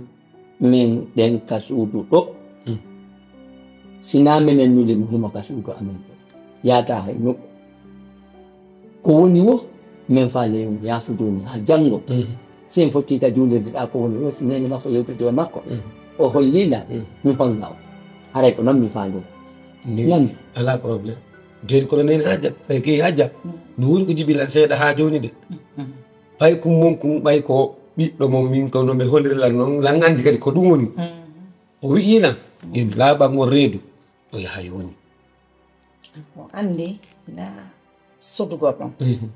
Min ɗen ka suudu ɗo. Hmm. Sinaa minen nuli mo himo ka suudu amen ɗo. Yaata hay nokku. Ko woni wo, min faale yon yaafude ni haa janngo. Mhm. Si en fotti ka juulirde ɗa ko woni wo, si neene makko yewtude e makko. Mhm. O hollii lan, mhm, mi holla o. Haray ko non mi faali. Ni, nani? Alaa problème. Jooni kono nani haaja, ɓay kay haaja. Mm. No woni ko jibi lan seeɗa haa jooni de. Mm. Ɓay kum mon kum, ɓay ko ɓiɗɗo mon min ko no ɓe holliri lan noon, lan anndi kadi ko ɗum woni. Mm. O wi'i lan, en laaɓa ngol reedu, o yaha yooni. O anndi na sodugol ɗon. Mhm.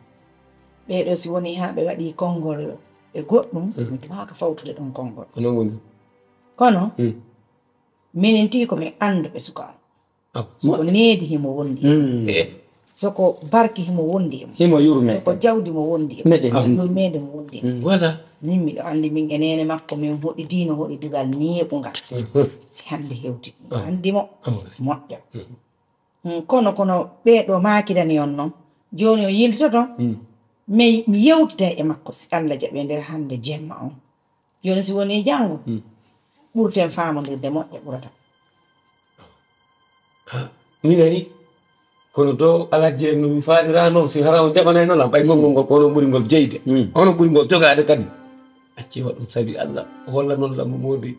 Ɓee ɗoo si woni haa ɓe waɗi konngol e goɗɗum, mhm, mi tumaaka fawtude ɗon konngol. Ko non woni. Kono, mm, minen tigi ko min annduɓe suka on. Ah, so ko needi himo wondi e mum. Mm. Eh. So ko barki himo wondi e mum. Himo yurmee. So ko jawdi mo wondi e mum. Mete. Ah. Yurmeende mo wondi e mum. Mm. Voilà. Min miɗo anndi min e neene makko, min hoɗi diino, hoɗi dugal neeɓungal. Mhm. Si hannde hewti, ah, anndi mo, ah, voilà, moƴƴa. Mhm. Mm, kono, kono ɓee ɗoo maakirani on noon. Jooni o yiltoto. Mm. Mi, mi yewtitay e makko si Alla jaɓii nder hannde jemma on. Jooni si wonii janngo, hmm, ɓurten faamondirde moƴƴa ɓurata. Ha, mi nani. Kono to Alhaji en no mi faalira noon, si hara on jaɓanayno lan, ɓay konngol ngol ko onon ɓuri ngol jeyde. Hmm. Onon ɓuri ngol jogaade kadi. Acci waɗum sabi Allah. O holla noon lan mo moodi.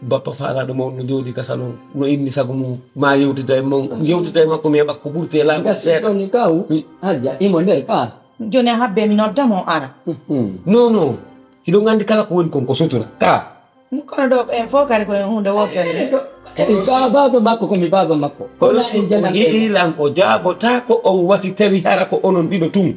Bappa faalaaɗo mo no jooɗi ka salon, no inni sago mum, ma yewtida e mon, yewtida e makko, mi heɓa ko ɓurti e laamu seeɗa. Ɗon ni kaw, hmm, Hajja, imo nder ka. Jooni a habbe mi nodda mo ara. Hmm. Non, non. Hiɗon anndi kala ko woni kon ko sutura. Ka. Kono ɗo en fof kadi ko huunde wootere. Ko baaba makko, ko mi baaba makko. Kono si o hi'i lan o jaabotaako on wasi tawi hara ko onon ɗiɗo tun.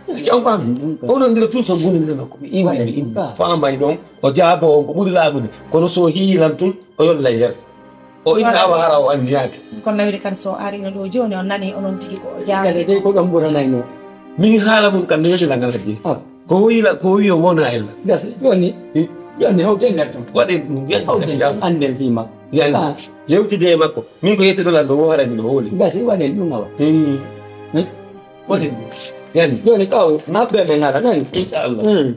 Est-ce que on faami? Onon ndira tun so gundindira makko. Mi immi, mi immi. Faamay ɗon, o jaabo on ko ɓuri laaɓude. Kono so hi'i lan tun, o yolla e yersa. O inna awa hara o anniyaade. Kono nawiri kadi so o arino ɗo jooni, on nani onon tigi ko o jaabino. Kadi dey ko ɗon ɓuranayno. Min haala mum kam no weddela ngal addi. Ah. Ko wiyla, ko wiyo wona en. Gasi, jooni, jooni hawten ngal tan. Waɗen ɗum, yalti. Hawten tan, annden fii makko. Yalti. Ah. Yewtide e makko. Min ko yettude lan ɗo, o waɗani no hooli. Gasi, waɗen ɗum awa. Hmm. Hmm? Waɗen ɗum. Yalti. Jooni kaw, habbe men ngara, nani? Inchallah. Hmm.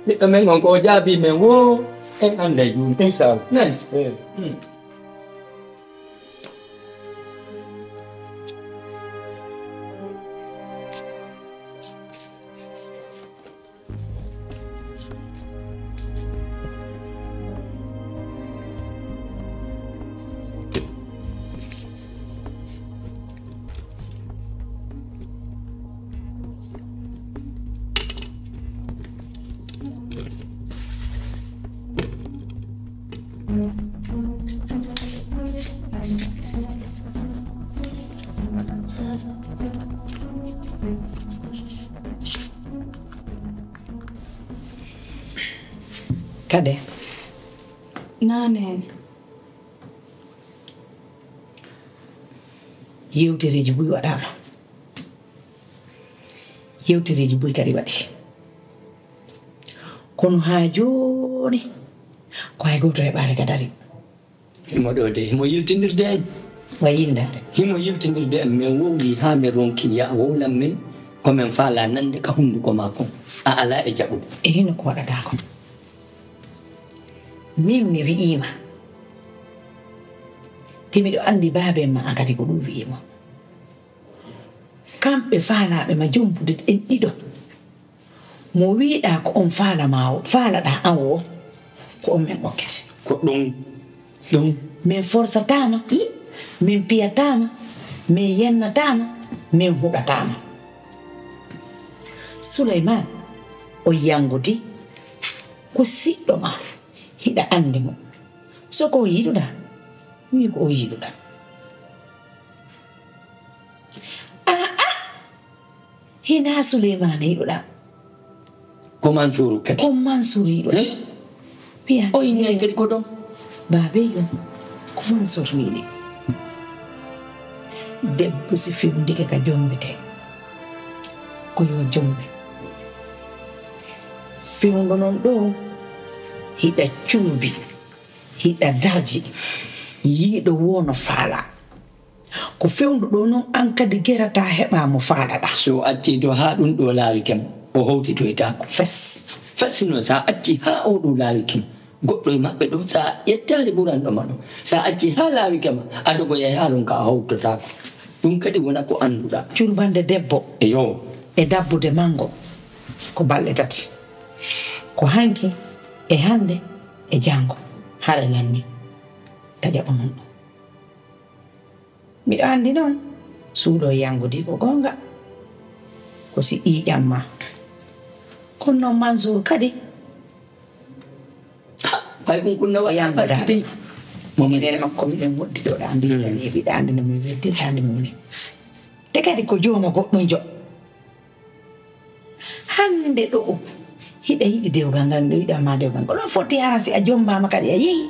Ɓiɗɗo men on ko o jaabii men woo, en annday ɗum. Inchallah. Nani? Eh. Hmm. Kade. Naane. Yewtereeji buy waɗaama. Yewtereeji buy kadi waɗi. Kono haa jooni, ko hay gooto heɓaali ka dari. Himo ɗo de, himo yiltindirde en. Wa yilndaade. Himo yiltindirde en, min wowli haa min ronki, ya wowlan min ko min faalaa nande ka hunnduko maa kon. A alaa e jaɓude. E hino ko waɗataa kon. Min mi wi'iima. Te miɗo anndi baaben maa an kadi ko ɗum wi'iima. Kamɓe faalaaɓe ma jombude en ɗiɗo. Mo wiiɗaa ko on faala ma o, faalaɗaa an o, ko on min okkete. Ko ɗum, ɗum. Min forsataama, min piyataama, min yennataama, min huɗataama. Suleymaan, o yangudi ko siɗɗo ma, hiɗa anndi mo. So ko o yiɗuɗaa, wii ko o yiɗuɗaa. Aa, aa, hinaa Suleymaana yiɗuɗaa. Ko Mansuuru kadi. Ko Mansuuru yiɗuɗaa. Eh? Mbiyaa o innay kadi ko ɗon. Baabeyyo, ko Mansuuru mi yiɗi. Debbo si fewndike ka jombete, ko yo jombe. Fewndo non ɗo, hiɗa cuubi, hiɗa darji, yiiɗo woo no faalaa. Ko fewndo ɗo non an kadi gerataa heɓaa mo faalaɗaa. So o accii to haa ɗum ɗo laawike mo, o howtitoytaako. Fes. Fes non, so a accii haa oo ɗo laawike mo, goɗɗo e maɓɓe ɗo, so a ƴettaali ɓuranɗo ma ɗo, so a accii haa laawike ma, a dogoyay haa ɗon ka a howtotaako. Ɗum kadi wona ko annduɗaa. Curbande debbo. Eyo. E dabbude manngo ko balɗe tati. Ko hanki, e hannde, e janngo. Hara lanni. Ka jaɓu non ɗum. Miɗo anndi noon, suuɗo e yangudi ko goonga, ko si ƴiiƴam ma. Kono noon Mansuur kadi, pay kun kun nawa yanguda. Mo minen makko miɗen woɗɗi ɗo ɗa anndi, mm, miɗen heɓi ɗa anndi no mi weddi, ɗa anndi no mi. Te kadi ko jooma goɗɗum jo. Hannde ɗo, hiɗa yiɗi dewgal ngal, miɗo yiɗan ma dewgal ngal. Ɗum foti hara si a jombaama kadi a yehi.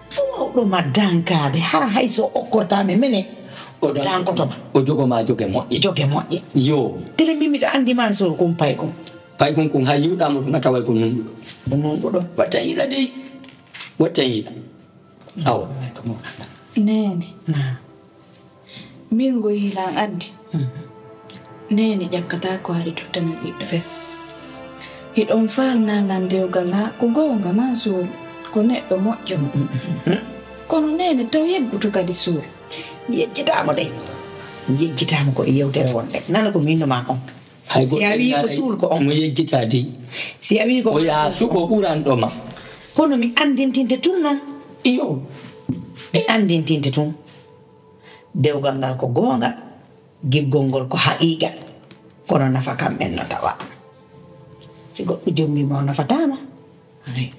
Fowɗo ma dankaade, hara hay so okkortaa mi mene, o dankoto ma. O jogo ma joge moƴƴe. Joge moƴƴe. Yo. Tele min miɗo anndi Mansuur kun pay kun. Pay kun kun hay yiwɗaa mo tun a taway ko nunɗuɗo. Ko nunɗuɗo. Watta yiɗa dey. Watta yiɗa. Awa. Neene. Naa. Min ngoyi lan addi. Mhm. Neene ƴakkataa ko hari tottana ɓiɗɗo. Fes. Hiɗon faalnaa lan dewgal haa ko goonga Mansuur ko neɗɗo moƴƴo. Mhm. Kono neene taw yeggutu kadi suur. Mi yejjitaamo dey. Mi yejjitaamo ko e yewtere wonde. Nana ko miin no maa kon. Hay si a wii ko suul ko on. Mo yejjitaade. Si a wii ko o yaa suɓo ɓuranɗo ma. Kono mi anndintinte tun non. Iyo. Mi anndintinte tun. Dewgal ngal ko goonga, giggol ngol ko haqiiqa. Kono nafa kam en no tawa. Si goɗɗo jombii ma o nafataa ma. Ay,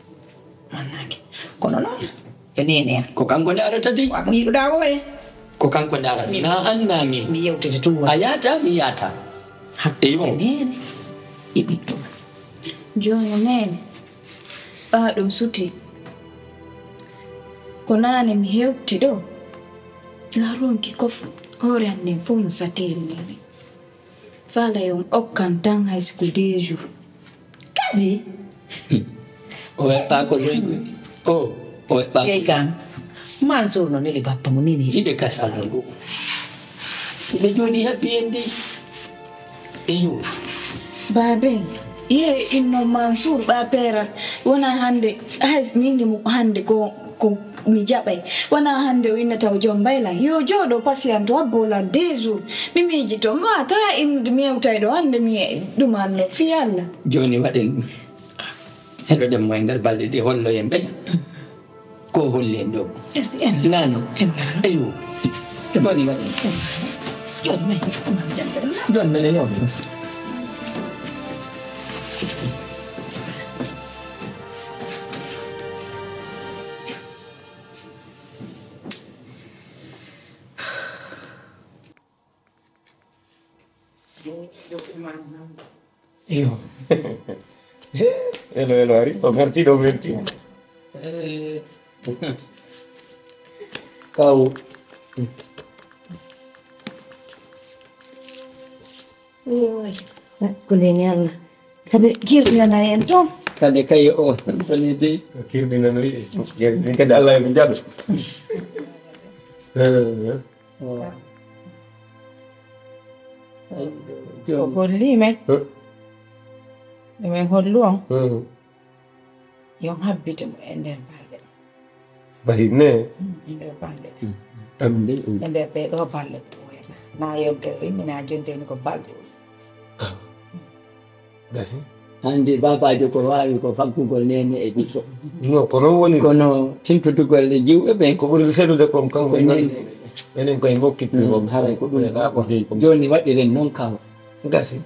mannaaki. Kono noon, yo neene am. Ko kanko ndaarata dey. Ko mo yiɗuɗaa o e. Ko kanko ndaarata. Naa an naa min. Mi yewtete tun woni. A yaata, mi yaata. Hakkunde neene e ɓiɗɗo. Jooni neene, ɓaa ɗum sutii. Ko Ko naane mi hewti ɗo. Nga ronki kof hoore an nden fof no sateeri nene. Faalay on okkan tan hay si ko deux jours. Kadi? O weɓɓaako leydi. O o weɓɓaako. Ey kan. Mansour no neli bappa mo nini. Ide kasal ngo. Iɓe jooɗi haɓɓi en ndi. Eyo. Baaben, yee inno Mansour ɓa peeral. Wona hannde, hay min nimo hannde ko ko mi jaɓay. Wona hannde o innata o jombay lan. Yo jooɗo pasiyant o abbo lan deux jours. Mi miijito ma ka innude mi yewtay ɗo hannde mi ɗumanno fii Alla. Jooni waɗen ɗum. Heɗoɗen mo e nder balɗe ɗe holloyen ɓe. Ko holli en ɗo. Esi en Nano. en nano. Eyo. Jooni waɗen. Jooni men jokkuma mi ɗemɗe. Jooni men e yewta. Iyo. Elo elo ari o merti ɗo merti. Kaw. Ko nden yalla kadi kirɗinana en toon. Kade kay o toni de. Kirɗinano yiɗi min kadi allah yoɓe jaɗo. Ko holli men emin hollu on. Yo habbite mo e nder balɗe. Bahi ne. E nder balɗe. Amde. E nder ɓee ɗoo balɗe ɓooyata na yogge o immina jonde ni ko balɗe o. Gasi. Hannde baabaajo ko waawi ko faggugol neene e ɓiɗɗo. No ko noon woni. Kono tintotugol e jiwɓe ɓen. Ko ɓuri seeɗude kon kanko Ko e neene. Enen koye gokkitde kon. Haray ko ɗum. Ɗaɓɓude kon. Jooni waɗiren noon kaw. Gasi.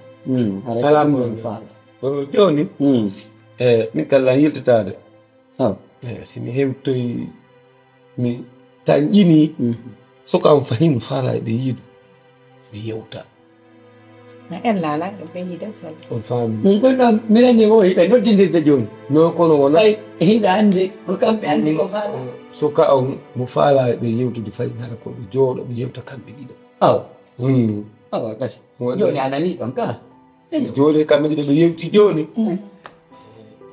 Haray Alaa ko ɗum problème. ɗum faala. Kono jooni e min kala yiltitaade. Saw. E si mi hewtoyi mi tanƴini suka on fahin faala e ɓe yiidu ɓe yewta. Na en laala ɗo ɓe yiida sal. On faami. Ɗum ɗon ɗon minen ni o hiɓe noddindirde jooni. No kono wona Ɓay hiɗa anndi ko kamɓe anndi ko faala. Suka on mo faala e ɓe yewtude fahin hara ko ɓe jooɗo ɓe yewta kamɓe ɗiɗo. Aw. Hmm. Awa gasi. Wonde- Jooni a nanii ɗon ka. Jooni kamɓe ɗiɗo ɓe yewti jooni.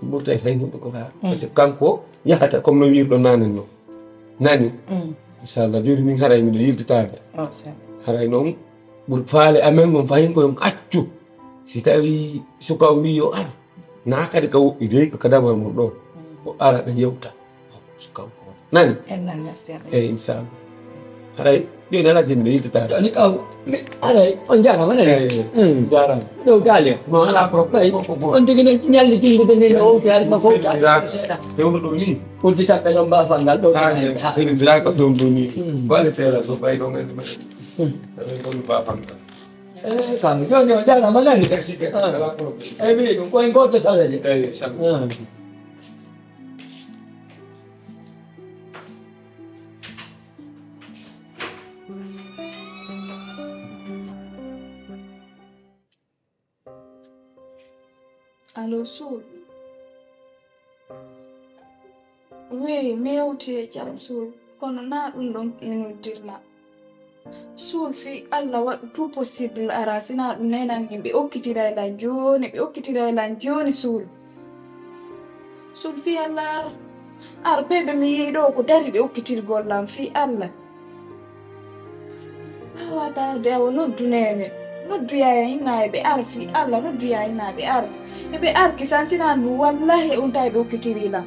Ɓurta e fayin hunde ko raa. Parce que kanko yahata comme no wirɗo nanen no. Nani. Inchallah jooni min haray miɗo yiltitaade. Haray noon ɓur faale amen on fayin ko yon accu. Si tawi suka o wi yo ar. Na kadi ka woɗɗi dey ko ka damal mon ɗo. O ara ɓe yewta. Suka o nani. En nana sena. Eyi inchallah. Haray jooni alaa jemmi ɗo yiltitaade. Jooni kaw mi haray on jaaraama nani. Eyi jaaraama. Ɗo daali. No alaa problème. On tigi no ñalli jinndude ni no owti hari no fowta seeɗa. Fewndo ɗo ni. Udditaɓɓe noon baafal ngal ɗo. Sani fewndiraaka fewndo ni. Bale seeɗa so ɓay ɗon en ɗumen. Eɗen koni baafal ngal. Eyi kam jooni o jaaraama nani. Merci. Alaa problème. Eyi mbi ɗum koye gooto sala de. Eyi sabu. Allo Soul. Oui, mi yewti e jam Soul, kono na ɗum ɗon mi noddirma. Soul, fii Allah waɗu tout possible ara, sina ɗum nenan yimɓe okkitiray lan jooni, ɓe okkitiray lan jooni Soul. Soul, fii Allah ar, ar ɓe ɓe mi yii ɗo ko dari ɓe okkitirgol lan fii Allah. Awa tawde awa noddu nene noddu yaya inna eɓe ar fi allah noddu yaya inna eɓe ar eɓe ar kisan sinan ɗum wallahi on tawi ɓe okkitiri lan.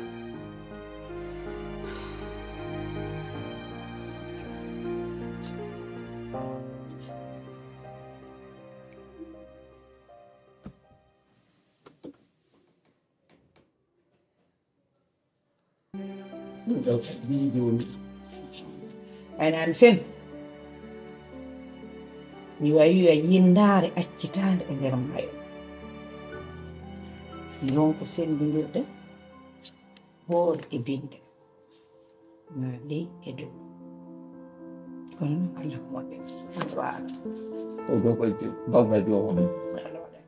Ɗum ɗo kadi min jooni. Ɓaynaani fen mi wawiya yindaare accitaande e nder maayo. Ronko senndindirde hoore e binde ma ley e dow. Kono noon allah ko moƴƴo. Allahu alam. Ko ɗo ko bawgal jowo. Allahu alam.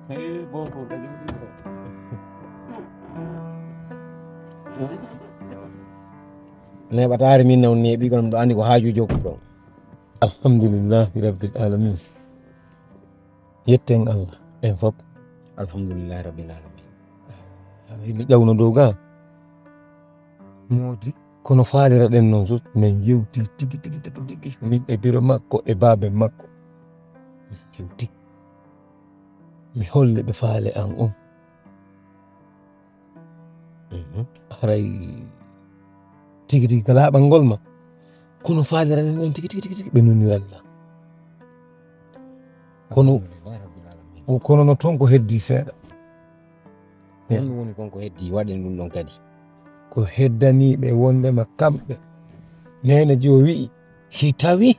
Hey, bon. Neeɓataare min non neeɓi, kono mbiɗo anndi ko haaju jokkuɗon. Alhamdulillahi rabbil alamin. Yetten Allah en fof. Alhamdulillahi rabbil alamin. Haray mi ƴawno dow ga. Moodi, kono faaliraɗen noon so min yewti tigi, tigi, tigi, tigi. Min e biro makko e baabe makko. Min yewti. Mi holle ɓe faale an on. Mhm. Haray tigi, tigi ka laaɓal ngol ma. Kono faaliraɗen noon tigi, tigi, tigi, tigi, ɓe noniran la. Kono, kono no toon ko heddi seeɗa. Ɗum woni kon ko heddi, waɗen ɗum ɗon kadi. Ko heddaniiɓe wondema kamɓe. Neene jiwo wi'i, si tawi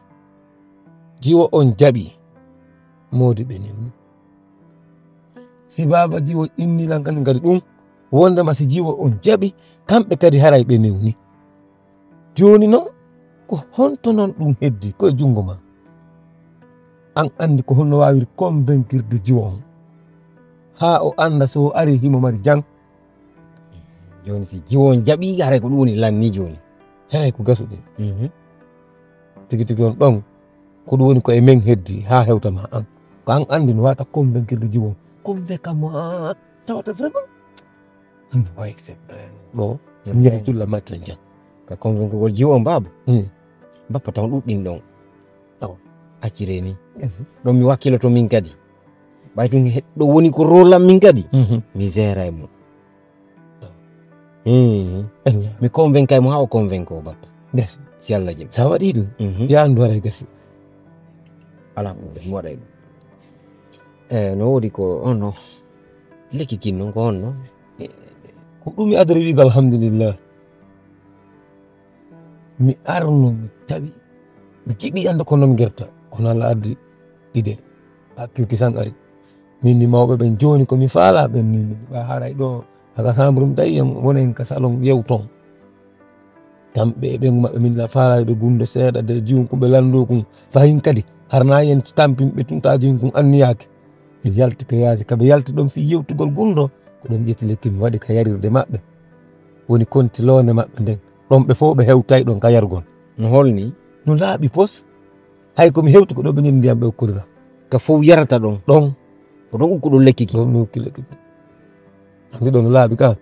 jiwo on jaɓi, moodi ɓe newni. Si baaba jiwo inni lan kañum kadi ɗum, wondema si jiwo on jaɓi, kamɓe kadi haray ɓe newni. Jooni noon, ko honto noon ɗum heddi ko e junngo ma? An anndi ko honno waawiri convaincirde jiwo on, haa o annda so o ari himo mari jam. Jooni si jiwo on jaɓi, haray ko ɗum woni lanni jooni. Haray ko gasuɗen. Mhm. Tigi tigi on ɗon, ko ɗum woni ko e men heddi haa hewta ma an. Ko an anndi no waawata convaincirde jiwo on. Convaincre mo, tawata vraiment. Hande wawi seɓɓa ɗo, so mi yahi tulla makki en jam. Ka convaincugol jiwo on, baaba. Hmm. Bappa taw ɗuɗɗin ɗon. Awa. Accire ni. Yes. Ɗon mi wakkiloto min kadi. Ɓay tun he-, ɗo woni ko rôle am min kadi. Mhm. Mi gère e mum. Awa. Hmm. Awa. Mi convainca e mum haa o convainco, bappa. Yes. Si Allah jaɓi. Sa waɗi ɗum, mhm, ya anndu haray gasi. Alaa problème, mi waɗay ɗum. E, no woodi ko honno lekki kin non, ko honno? E, ko ɗum mi adori wiigo alhamdulillah. Mi arno, mi tawi, mi jiɓi annde ko non gerta, kono Allah addi ide. Hakkil kisan ari. Min ni mawɓe ɓen jooni ko mi faala ɓen ni, mi ɓa haray ɗo, haka sambrum tawi en wonen ka salon yewton. Kamɓe e ɓeyngu maɓɓe, min la faalaade ɓe gunde seeɗa de jiwun kun ɓe lanndo kun. Fahin kadi, harnaa yen tampin ɓe tun taa jiwun kun anniyaaki. Ɓe yalti ka yaasi, ka ɓe yalti ɗon fii yewtugol gundo, ko ɗon ƴetti lekki mi waɗi ka yarirde maɓɓe. Woni konti loonde maɓɓe nden. Ɗon ɓe fof ɓe hewtay ɗon ka yargol. No holni? No laaɓi pos. Hay ko mi hewti ko ɗo ɓe ñande ndiyam ɓe okkorira. Ka fof yarata ɗon? Ɗon. Ko ɗon ukkuɗon lekki ki? Ɗon mi ukki lekki ki. Anndi ɗon no laaɓi ka?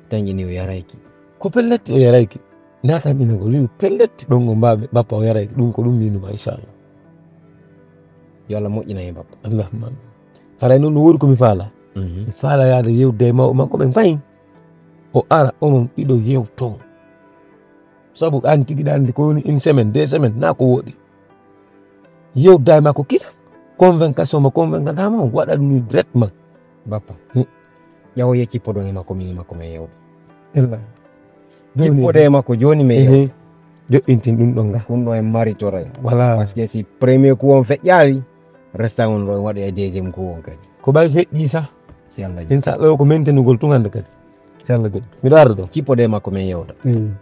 Tañi ni o yarayki. Ko pellet o yarayki. Naatan ina ko wi'u pellet ɗon o mbaaɓe bappa o yarayki. Ɗum ko ɗum miinuma inchallah. Yo Allah moƴƴina hen bappa. Allahumma amin. Haray noon no woodi ko mi faala. Mhm. Mi faala yaade yewde e mawɓe makko ɓen fayin. O ara onon ɗiɗo yewton. Sabu an tigi ɗa anndi ko woni une semaine, deux semaines, na ko woɗi. Yewda e makko kisa, convaincre so mo convaincre ma, waɗa ɗum directement. Bappa. Hmm. Ƴawoye cippoɗon e makko, min e makko men yewde. Ella. Jooni. Cippode e makko jooni men yewde. Ehe. Joɗɗintin ɗum ɗon ga. Ɗum ɗo en maritoray. Voilà. Parce que si premier coup on feƴƴaali, restant on ɗo en waɗoya deuxième coup on kadi. Ko ɓay feƴƴi sa. Si Allah jaɓi. Inchallah ko maintenugol tun hannde kadi. Si Allah jaɓi. Miɗo arda ɗo. Cippode e makko men yewta. Hmm.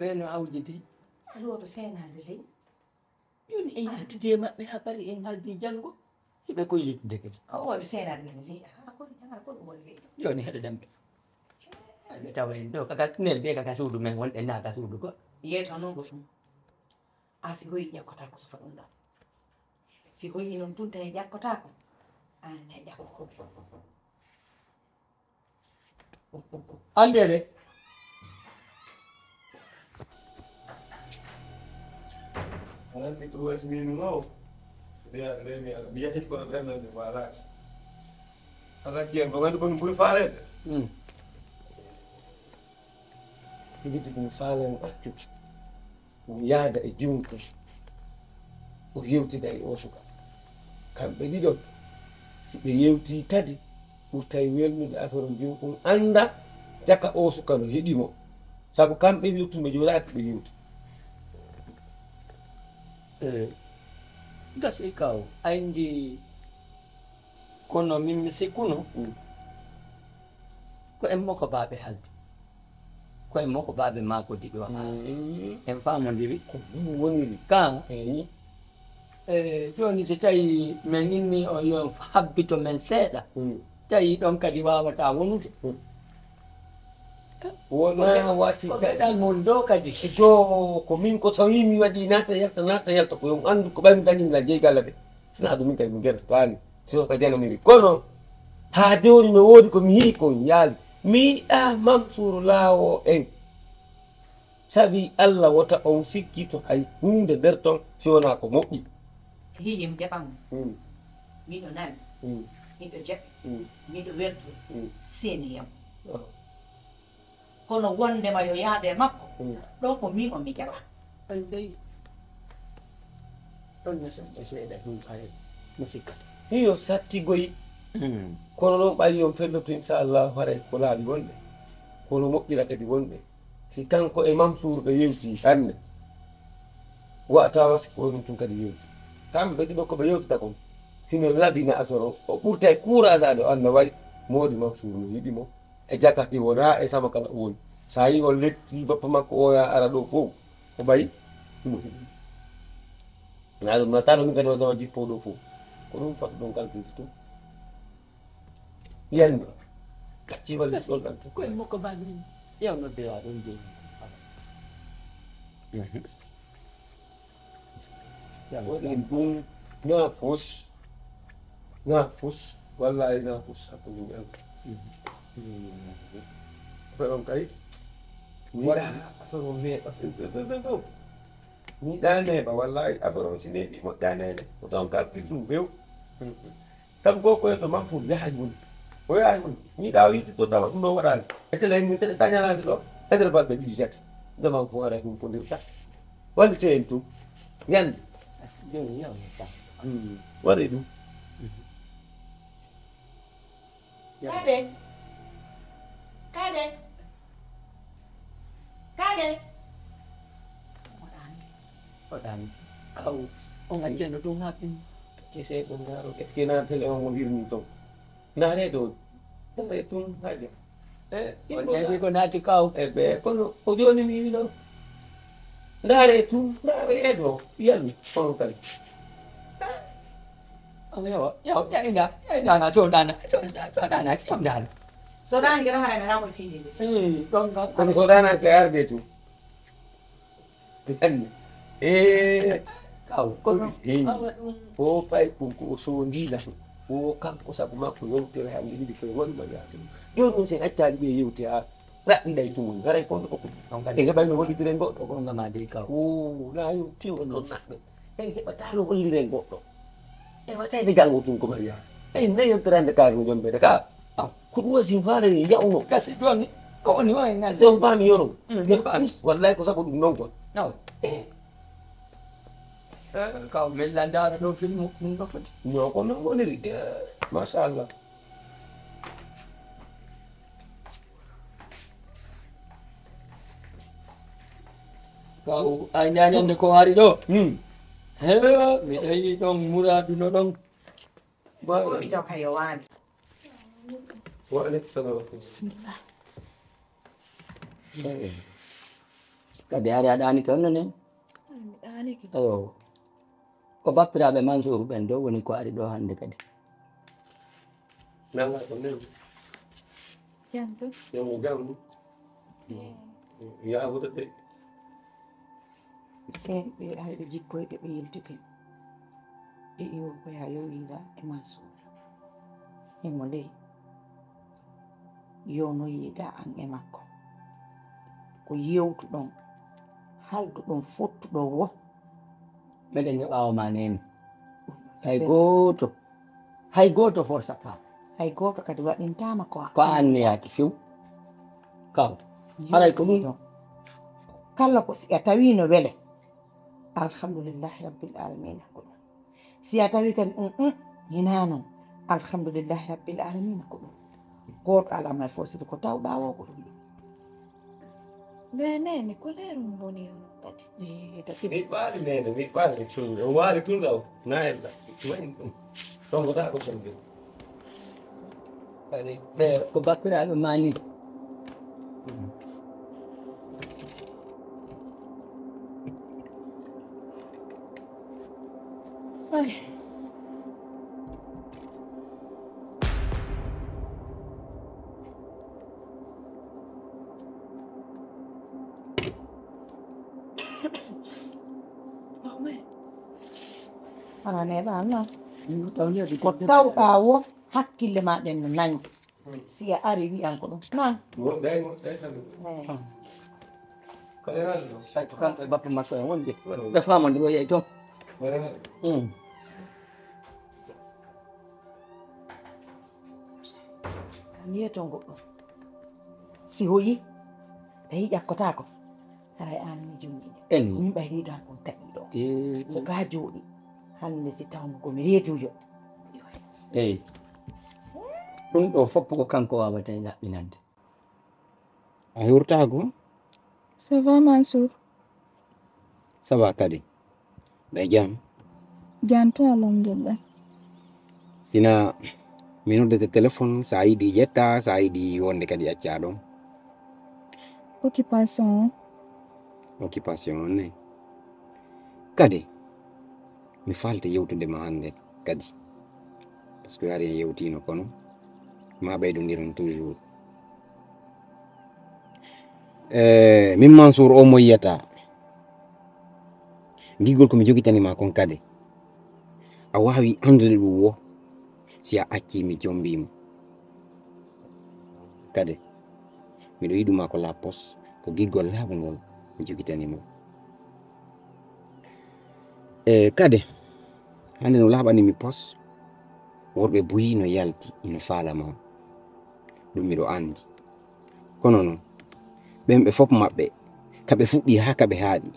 Ɓe no awjiti. Aɗa woto seenaade ley. Jooni en yaltude e maɓɓe haa bari en haldi janngo. Hiɓe koylitude kadi. Ko woni seenaade men ley. Haa ko janngal ko ɗum woni ley. Jooni heɗoɗen ɓe. Ɓe tawa en ɗo kaka nel ɓe kaka suudu men wonɗen na ka suudu ko. Yeeto noon ko ɗum. A si hoyi ƴakkotaako sufa ɗum ɗo. Si hoyi noon tun tawi ƴakkotaako. Aan ne ƴakko. Anndere. Aɗa anndi ko wasmini ngo. Ndeya, ndeya mi, mi yahii kono ɓernde nde faalaaki. Alaa kiyam, ko nganndi kono ɓuri faaleede. Hmm. Tigi tigi mi faala en accu. O yaada e jiwnkun, o yewtida e oo suka. Kamɓe ɗiɗon, si ɓe yewtii kadi, ɓurtay welnude affaire on jiwnkun annda caka oo suka no yiɗi mo. Sabu kamɓe yewtuɓe jooɗaaki ɓe yewti. Eh, gasi kaw, ayndi kono min mi sikkuno, mm, ko en moko baaɓe haldi. Koye makko baabe maako diɗo haa. Mm. En faamondiri. Ko ɗum woniri. Ka. Eyi. E, jooni, so tawi men inni on yo habbito men seeɗa, mm, tawi ɗon kadi waawata wonude. Mm. Wonaa wasi ko geɗal mon ɗo kadi. Ejo, ko min ko tawi mi waɗi naata yalta, naata yalta, ko yo on anndu ko ɓay mi dañi la jeygalla de. Sinaa ɗum min kadi mi gertotaani. Sino ka jananiri. Kono haa jooni no woodi ko mi yi'i ko yaali. Mi yiɗaa Mansuur laawo en. Sabi Allah wota on sikkito hay huunde nder ton si wonaa ko moƴƴi. Hiɗi mi jaɓan. Mm. Miɗo nani. Mm. Miɗo jaɓi. Mm. Miɗo weltori. Mm. Seni yam. Oh. Kono wondema yo yaade e makko, mm, ɗon ko min on mi jaɓa. Ay, dey. Ɗon ne seɗɗa seeɗa ɗum kay mi sikkata. Hiyo sattigoyi. Mm. Kono noon ɓayi on felloto inchallah haray ko laaɓi wonɓe. Kono moƴƴira kadi wonɓe. Si kanko e Mansuur ɓe yewti hannde, wa'ata wasi ko ɗum tun kadi yewti. Kamɓe ɗiɗo ko ɓe yewtata kon, hino labina affaire o. O ɓurta e kuuraadaade o annda way moodi Mansuur no yiɗi mo. E jaka ɗi wona e sama kala o woni. So a yi on letti bappa makko o ya ara ɗo fof, ko ɓay himo yiɗi. Na ɗum na tano min kadi o dawa jippo ɗo fof. Ko ɗum fatu ɗon kalkilde tun. Yande. Kacci walla ɗon ɗan. Koye makko baabi. Yaw nodde ya ɗon jeyi. Waɗi ɗum na fus, na fus, wallahi na fus hakkunde mi an. Affaire on kay, mi waɗa affaire on neeɓa few, few, few, few, few. Mi ɗa neeɓa, wallahi affaire on si neeɓi moƴƴa neene. Ko taw ka ɗum few. Sabu ko koye to Mansuur yahay mun. O yahay mun. Mi ɗa o yitti to tawa ɗum ɗo waɗaani. E tele min tele tañanaade ɗo. E nder balɗe ɗiɗi tati. Nde Mansuur ara hum ko ndirta. Wallite en tum. Yande. Jooni yaw mi tan. Hmm. Waɗi ɗum. Kade. Kade. Kade. Oɗaani. Oɗaani. Aw, on acceno ɗum haa pin. Accese ɗum ndaaro. Est-ce que na tele on mo wirni ton? Ndaare ɗo. Ndaare tun haja. Eh, on heɓi ko naati kaw. E ɓe, kono ko jooni mi wiɗo. Ndaare tun, ndaare e ɗo. Yalmi, kono kadi. Yawa, yawa, yawa, yawa, so ɗana, so ɗana, so ɗana, so ɗana. So ɗana, gero hara na mo fini. Eh, ɗon ka. Kono so ɗana ke arde tun. Anni. Eh, kaw, ko ɗum. Eh, ko pay ɗum ko o soondii lan. Ko kanko sabu makko yewtere hannde ɗiɗi koye woni mariage. Jooni min sen accaali ɓe yewte haa raɓɓiɗay tun. Haray kon ko ɗum. E heɓay no hollitire goɗɗo. Ko ngama dey kaw. Ko na yo tew ɗon naɓɓe. En heɓata no hollire goɗɗo. E watayde janngo tun ko mariage. En ne yewtere hannde kaari no jombeede ka. Aw, ko ɗum wasi faale yawno. Kasi jooni, ko woni o en nani. Si on faami yono. Mm, mi faami. Wallahi ko sabu ɗum non kon. Aw. Eh. Eh, kaw min landaano ɗo film ɗum ɗo foti. No ko non woniri. Eh, machallah. Kaw, ay ñañande ko ari ɗo. Hmm. He, mi eyi ɗon muraadu no ɗon. Ko mi taw hayo waani. Wa aleykum salam. Bismillah. Kadi ari aɗa ani kan ne? Mi ɗaanike. Ayo. Ko bappiraaɓe Mansuur ɓen ɗo woni ko ari ɗo hannde kadi. Nanga ko nen. Jam to? Yo mo jam. Eh. Yaafuta de. Seeɗa ɓe ari ɓe jippoyde ɓe yiltike. E iwo ko ya yo wiida e Mansuur. Himo ley. Yo no yiida an e makko. Ko yewtuɗon, halduɗon fottuɗon wo. Meɗen e ɓaawo ma neni. Hay gooto, hay gooto forsata. Hay gooto kadi waɗintaama ko ko anniyaaki few. Kaw. Haray ko ɗum. Kala ko si a tawi no wele. Alhamdulillahi rabbil alamina ko ɗum. Si a tawi kadi, um, um, hinaa non. Alhamdulillahi rabbil alamina ko ɗum. Gooto alaa may fof sidi ko tawɗaa o ko ɗum. Ɓe nene, ko leeru mo woni on kadi. Eh, tati. Mi ɓaali nene, mi ɓaali tun. O waali tun ɗo. Na en ɗa. Waɗi ɗum. Ɗon ko taa ko sende. Kadi, ɓe ko bappiraaɓe ma ni. Ana neeɓa Allah. Ko tawɗaa wo hakkille ma ɗen no nangi. Si a ari wiyan ko ɗum. Nan. Ay to kanko e bappa makko en wonde. Ɓe famondiro yeey toon. Wiye toon goɗɗo. Si hoyi, tawi ƴakkotaako. Haray aan ni jommiɗe. Min ɓay hiidan on taƴiiɗo. Ko gaa jooɗi. Hannde si tawno ko mi reedujo. Eyi. Ɗum ɗo fof ko kanko waawata e ɗaɓɓinande. A hiwrtaako? Ça va, Mansour? Ça va kadi. Mbaɗɗa e jam? Jam to, alhamdulillah. Sina mi noddete téléphone, so a yiɗi ƴetta, so a yiɗi wonde kadi accaa ɗon. Occupation. Occupation on ne. Kadi, mi faalta yewtude ma hannde kadi. Parce que hari en yewtiino kono, ma ɓeydondiron toujours. Eh, min Mansour o mo yiyata. Giggol ko mi jogitani ma kon kadi. A waawi anndude ɗum wo si a accii mi jombiima. Kadi, miɗo yiɗuma ko la poste, ko giggol laaɓungol mi jogitani mo. E kadi, hannde no laaɓani mi poste, worɓe buyi no yalti, ino faala ma. Ɗum miɗo anndi. Kono noon, ɓen ɓe fof maɓɓe, ka ɓe fuɗɗi haa ka ɓe haaɗi,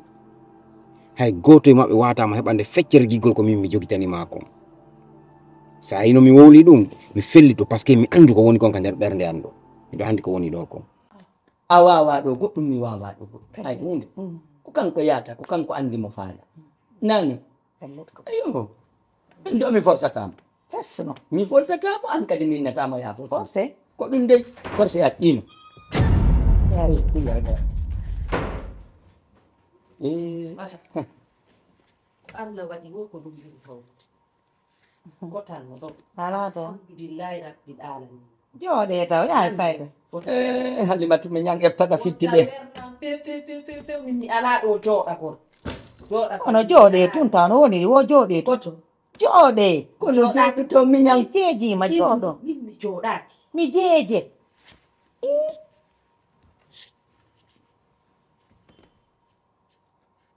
hay gooto e maɓɓe waataama heɓande feccere giggol ko min mi jogitani maa kon. So a yino mi wowli ɗum, mi fellito, parce que mi anndu ko woni kon ka nder ɓernde an ɗo. Miɗo anndi ko woni ɗo kon. A waawaa ɗo goɗɗum, mi waawaa ɗo goɗɗum. Hay huunde. Ko kanko yaata, ko kanko anndi mo faala. Nani? Ayo. Min ɗo mi forsataa mo. Fes no. Mi forsataa mo, an kadi mi innataama yaa forse. Forse. Ko ɗum dey, forse accino. Yari. Eh. Allah waɗi wo ko ɗum ɓuri hawrude. Kotal mo ɗo. Alaa to. Alhamdulillahi rabbil alamin. Jooɗee taw, yaay fayda. Eh, Halimatu mi ñang e paga fitti ɓe. Wonta wernan few, few, few, few, few, min mi alaa ɗo jooɗagol. Jooɗagol. Kono jooɗee tun taw no woniri wo jooɗee tun. Koto. Jooɗee. Kono jooɗaaki to miñal. Mi jeejiima jooɗo. Min mi jooɗaaki. Mi jeeje.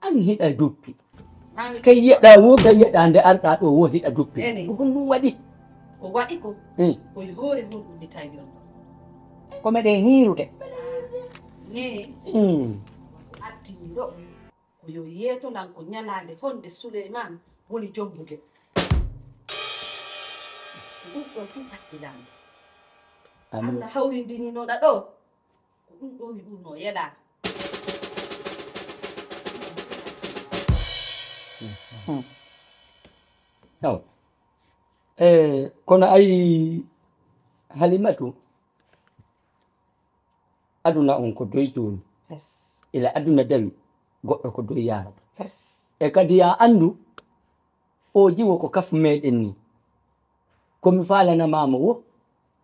An hiɗa duppi. Kay yeɗa wo, kay yeɗa nde arɗa ɗo wo hiɗa duppi. Ko honɗum waɗi? Ko waɗi ko. Ko e hoore honɗum mi tawi on ɗo. Ko meɗen hiirude. Ne. Artimi ɗo. Ko yo yeetolan ko ñalaande honde Suleymaan woni jombude. Ko ɗum ɗo tun addilan. Amin. Allah hawrindininoɗa ɗo. Ko ɗum ɗo mi ɓurno yelaade. Taw. Eh, kono ayi Halimatu, aduna on ko doy jooni. Ila aduna dawi, goɗɗo ko doy yaarata. E kadi ya anndu, o jiwo ko kafu meɗen ni. Ko mi faalanamaama wo,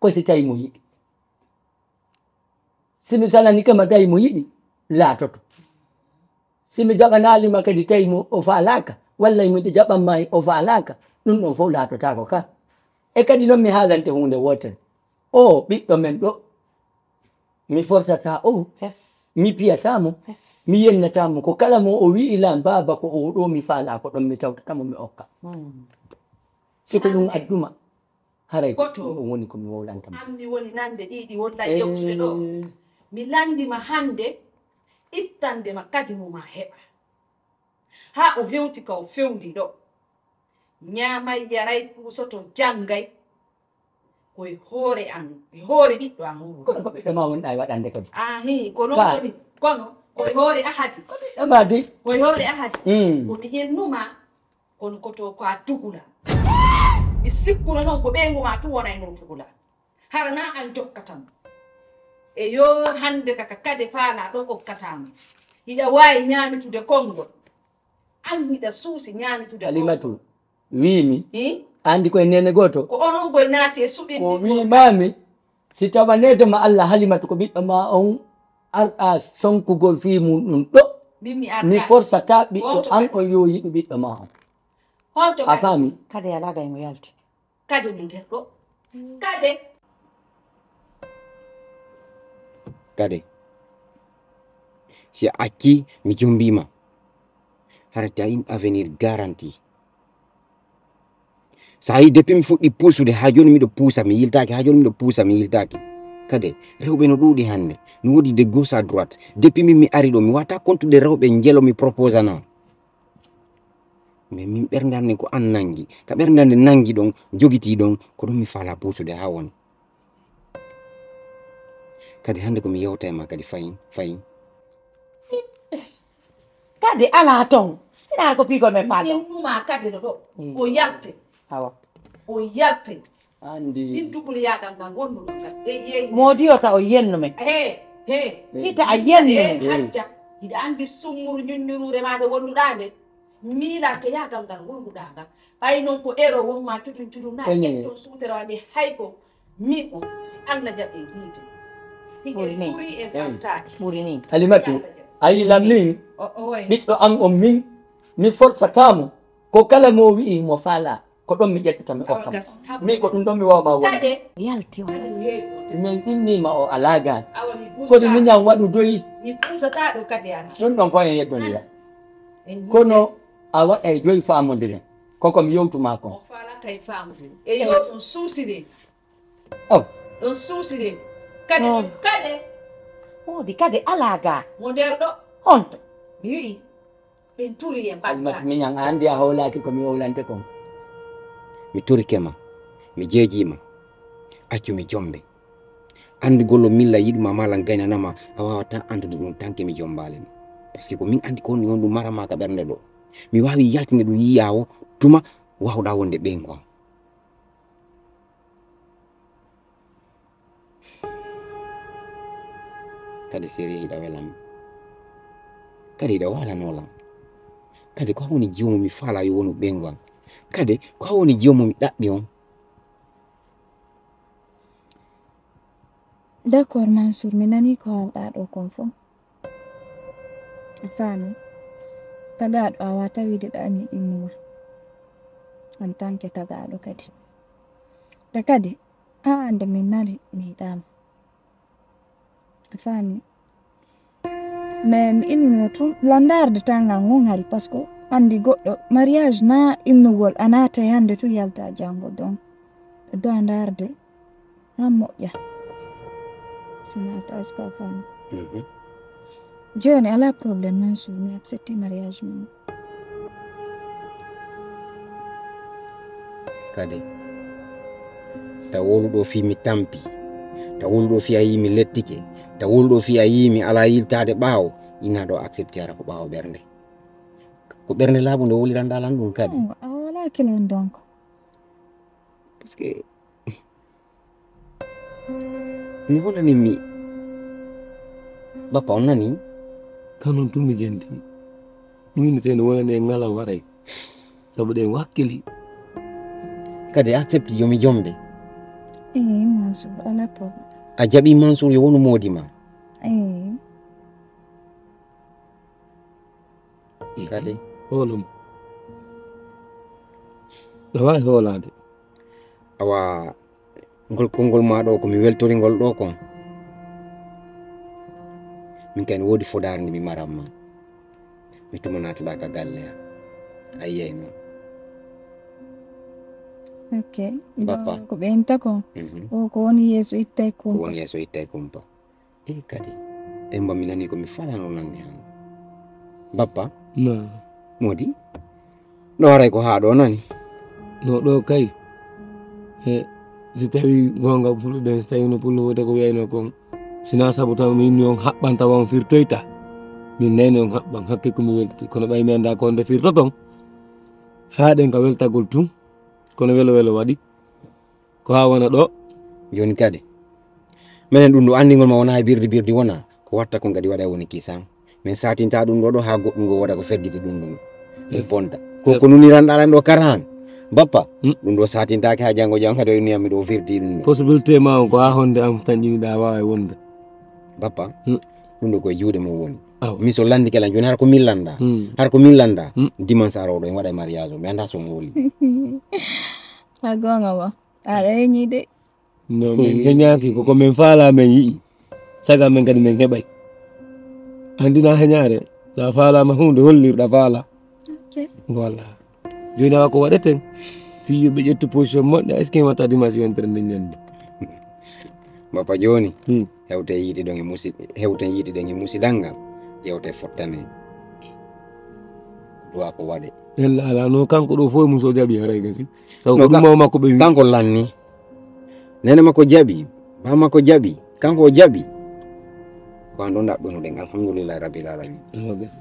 ko si tawi mo yiɗi. Si mi salanike ma tawi mo yiɗi, laatoto. Si mi jaɓanaali ma kadi tawi mo o faalaaka, walla mi jaɓan ma o faalaaka, ɗum ɗon fof laatotaako ka. E kadi noon mi haalante huunde wootere. O ɓiɗɗo men ɗo, mi forsataa o, mi piyataa mo, mi yennataa mo. Ko kala mo o wi'i lan baaba ko o ɗo mi faalaa ko ɗon mi tawtata mo mi okka. Si ko ɗum adduma, haray ko ɗum woni ko mi wowlanta mo. An mi woni nande ɗiɗi wolla yewtude ɗo. Mi lanndi ma hannde, ittande ma kadi mo ma heɓa. Haa o hewti ka o fewndi ɗo. Ñaamay, yaray, puusoto, janngay. Ko e hoore an, e hoore ɓiɗɗo an o woni. Kono ko ɓiɗɗo ma wonɗa e waɗande kadi. Ahi, ko noon woni. Kono ko e hoore ahadi. Ko ɓiɗɗo ma de. Ko e hoore ahadi. Ko mi ƴennuma, kono ko to ko a tugula. Mi sikkuno noon ko ɓeyngu ma tun wonayno tugula. Hara na an jokkata mo. E yo hannde kaka kade faalaa ɗo okkata mo. Hiɗa waawi ñaamitude konngol. An hiɗa suusi ñaamitude konngol. Halimatu. Wiimi, hi? Andi koye nene gooto? Ko onon koye naati e suɓirde. Ko wiimaami, si tawaneede ma Allah Halimatu ko ɓiɗɗo ma on arɗa sonkugol fii mum ɗum ɗo. Min mi arɗa. Mi forsataa ɓiɗɗo an on yo yiɗu ɓiɗɗo ma on. Honto a faami? Kade alaa gay mo yalti. Kade mi nder ɗo. Kade. Kade. Si a acci mi jombiima. Hara ta in avenir garanti. Sa yi depuis mi fuɗɗi puusude haa jooni miɗo puusa mi yiltaaki, haa jooni miɗo puusa mi yiltaaki. Kade, rewɓe no ɗuuɗi hannde. No woodi de gauche à droite. Depuis min mi ari ɗo, mi wata kontude rewɓe njelo mi proposana. Mais min ɓernde an nden ko an nangi. Ka ɓernde an nde nangi ɗon, jogitii ɗon, ko ɗon mi faalaa puusude haa woni. Kadi hannde ko mi yewta e ma kadi fayin, fayin. Kadi alaa ton. Sinaar ko piigol men faal. Innuma kadi no ɗo. O yalte. Awa. O yalte. Andi. Min dugul yagal ngal wonnuɗo ngal. E yeyi. Moodi o ta o yennu men. He, he. Hita a yennu men. Hajja. Hiɗa andi summuru ñuññuruure ma nde wonnuɗa nde. Miilaade yagal ngal wonduɗaa ngal. Ɓay noon ko ero wonma cudun cudun na ƴetto suutere waɗi hay ko min o si Allah jaɓi yiide. Hiɗe turi e fantaaki. Ɓuri ni. Halimatu, a yi lam ni ɓiɗɗo an on min mi forfatamo ko kala mo wi'i mo faala ko ɗon mi ƴettata mi okka mo. Min ko ɗum ɗon mi wawa ma woni. Yalti on. Min innima o alaa gaan. Kodi miñan waɗu doyi. Mi puusata ɗo kadi ana. Ɗum ɗon fof en yeddondiran. Kono a waɗay joyi faamondiren. Koko mi yewtu ma kon. On faalaka e faamondiren. E yo ɗon suusire. Oh. Ɗon suusire. Kadi ɗum kade. Woodi kade alaa gaa. Mo nder ɗo. Honto. Mi wi'i. Ɓen turi e mbagga. Almati miñan a anndi a hoolaaki ko mi wowlante kon. Mi turike ma, mi jeejii ma, accu mi jombe. Anndugol o milla yiɗu ma maalan gaynana ma a waawataa anndude ɗum tanke mi jombaali ma. Paske ko min anndi ko woni honɗum mara ma ka ɓernde ɗo. Mi waawi yaltinde ɗum yiyaawo tuma waawɗaa wonde ɓeyngu am. Kadi sérieux hiɗa welam. Kadi hiɗa walanoo lam. Kadi ko woni jiwo mo mi faala yo wonu ɓeyngu am. Kadi ko woni jiwo mo mi ɗaɓɓi on. D'accord Mansour, mi nanii ko haalɗaa ɗoo kon fof. A faami? Tagaaɗo a waawaa wiide ɗaani ɗimmo ma en tant que tagaaɗo kadi. Te kadi, haa hannde min nali mi yiɗaama. A faami? Mais mi innuno tun landaarde tangal ngon hari par ce que anndi goɗɗo mariage na innugol a naata e hannde tun yalta janngo donc ɗo a ndaarde an moƴƴa. Sina taska fam. Jooni alaa problème Mansour mi accepte mariage mum. Kadi ta woluɗo fii mi tampi, ta woluɗo fii a yii mi lettike, ta woluɗo fii a yii mi alaa yiltaade ɓaawo, ina ɗo accepte ara ko ɓaawo ɓernde. Ko ɓernde laaɓunde woliranɗaa lan ɗum kadi. A walaa kilon donc. Parce que mi wonani mi bappa on nani. Kanon tun mi jenti ɗum innete no wonani en ngala waray sabu ɗen wakkili. Kadi accepte yomi jombe. Eyi masu ala problème. A jaɓi mansour yo wonu moodi ma. Eyi. Kadi hoolum. Ɗo waawi hoolaade. Awa ngol konngol maa ɗoo ko mi weltoringol ɗoo kon. Min kay no woodi fodaare nde mi maran ma. Mi tuma naatuɗaa ka galle am. A yiyay noon. Ok. Bappa. Ko ɓeynta kon. Mhm. O ko woni yeeso ittay kumpa. Ko woni yeeso ittay kumpa. E kadi emba mi nani ko mi falano nanni han bappa. Na. Modi no waray ko haa ɗo nani. No ɗo kay e si tawi gonga fulɓe ɓen si tawi no pullo wota ko wiyayno kon sina sabu tan min ni on haɓɓanta on firtoyta min nayni on haɓɓan hakke ko mi welti kono ɓay mi anda ko nde firtoton haa ɗen ka weltagol tun kono welo welo waɗi. Ko haa wona ɗoo. Jooni kadi, menen ɗum ɗo anndingol ma wonaa e birdi birdi wonaa, ko watta kon kadi waɗa e woni kisan. Min saatintaa ɗum ɗoo ɗoo haa goɗɗum ngoo waɗa ko fergiti ɗum ɗum. Min bonta. Ko ko nuniranɗaa lan ɗoo karahan. Bappa, hmm? Ɗum ɗo satintaake haa janngo janngo kadi o inni am miɗo firti ɗum ɗo. Possibilité ma on ko haa honde am tan ƴiwɗa waawa wonde. Bappa, hmm? Ɗum ɗo koye juuɗe mum woni. Awa. Mi so lanndike lan jooni, hara ko min lannda. Hmm. Hara ko min lannda. Hmm. Dimanche arooɗo en waɗa mariage o, mi annda so mooli. A goonga bo. Aɗa yeñi de. No, min heñaaki, koko min faalaa min yi'i. Saga min kadi min heɓay. Anndina heñaare, sa faalaama huunde hollirɗa faala. Ok. Voilà. Jooni awa ko waɗeten? Fii yo ɓe ƴettu position moƴƴa, est-ce que en watta dimanche yontere nden ñande? Bappa jooni, hmm, hewte yiiti ɗon e musi-, hewte yiiti ɗen e musidal ngal, yewte fottane. Duwa ko waɗe. Ella ala no kanko ɗo fof e mum so jaɓi haray gasi. Sabu ko ɗum maw makko ɓe wi. Kanko lanni. Neene makko jaɓi, baa makko jaɓi, kanko o jaɓi. Ko an ɗon ɗaɓɓunoɗen, alhamdulillahi rabbil alamin. Awa gasi.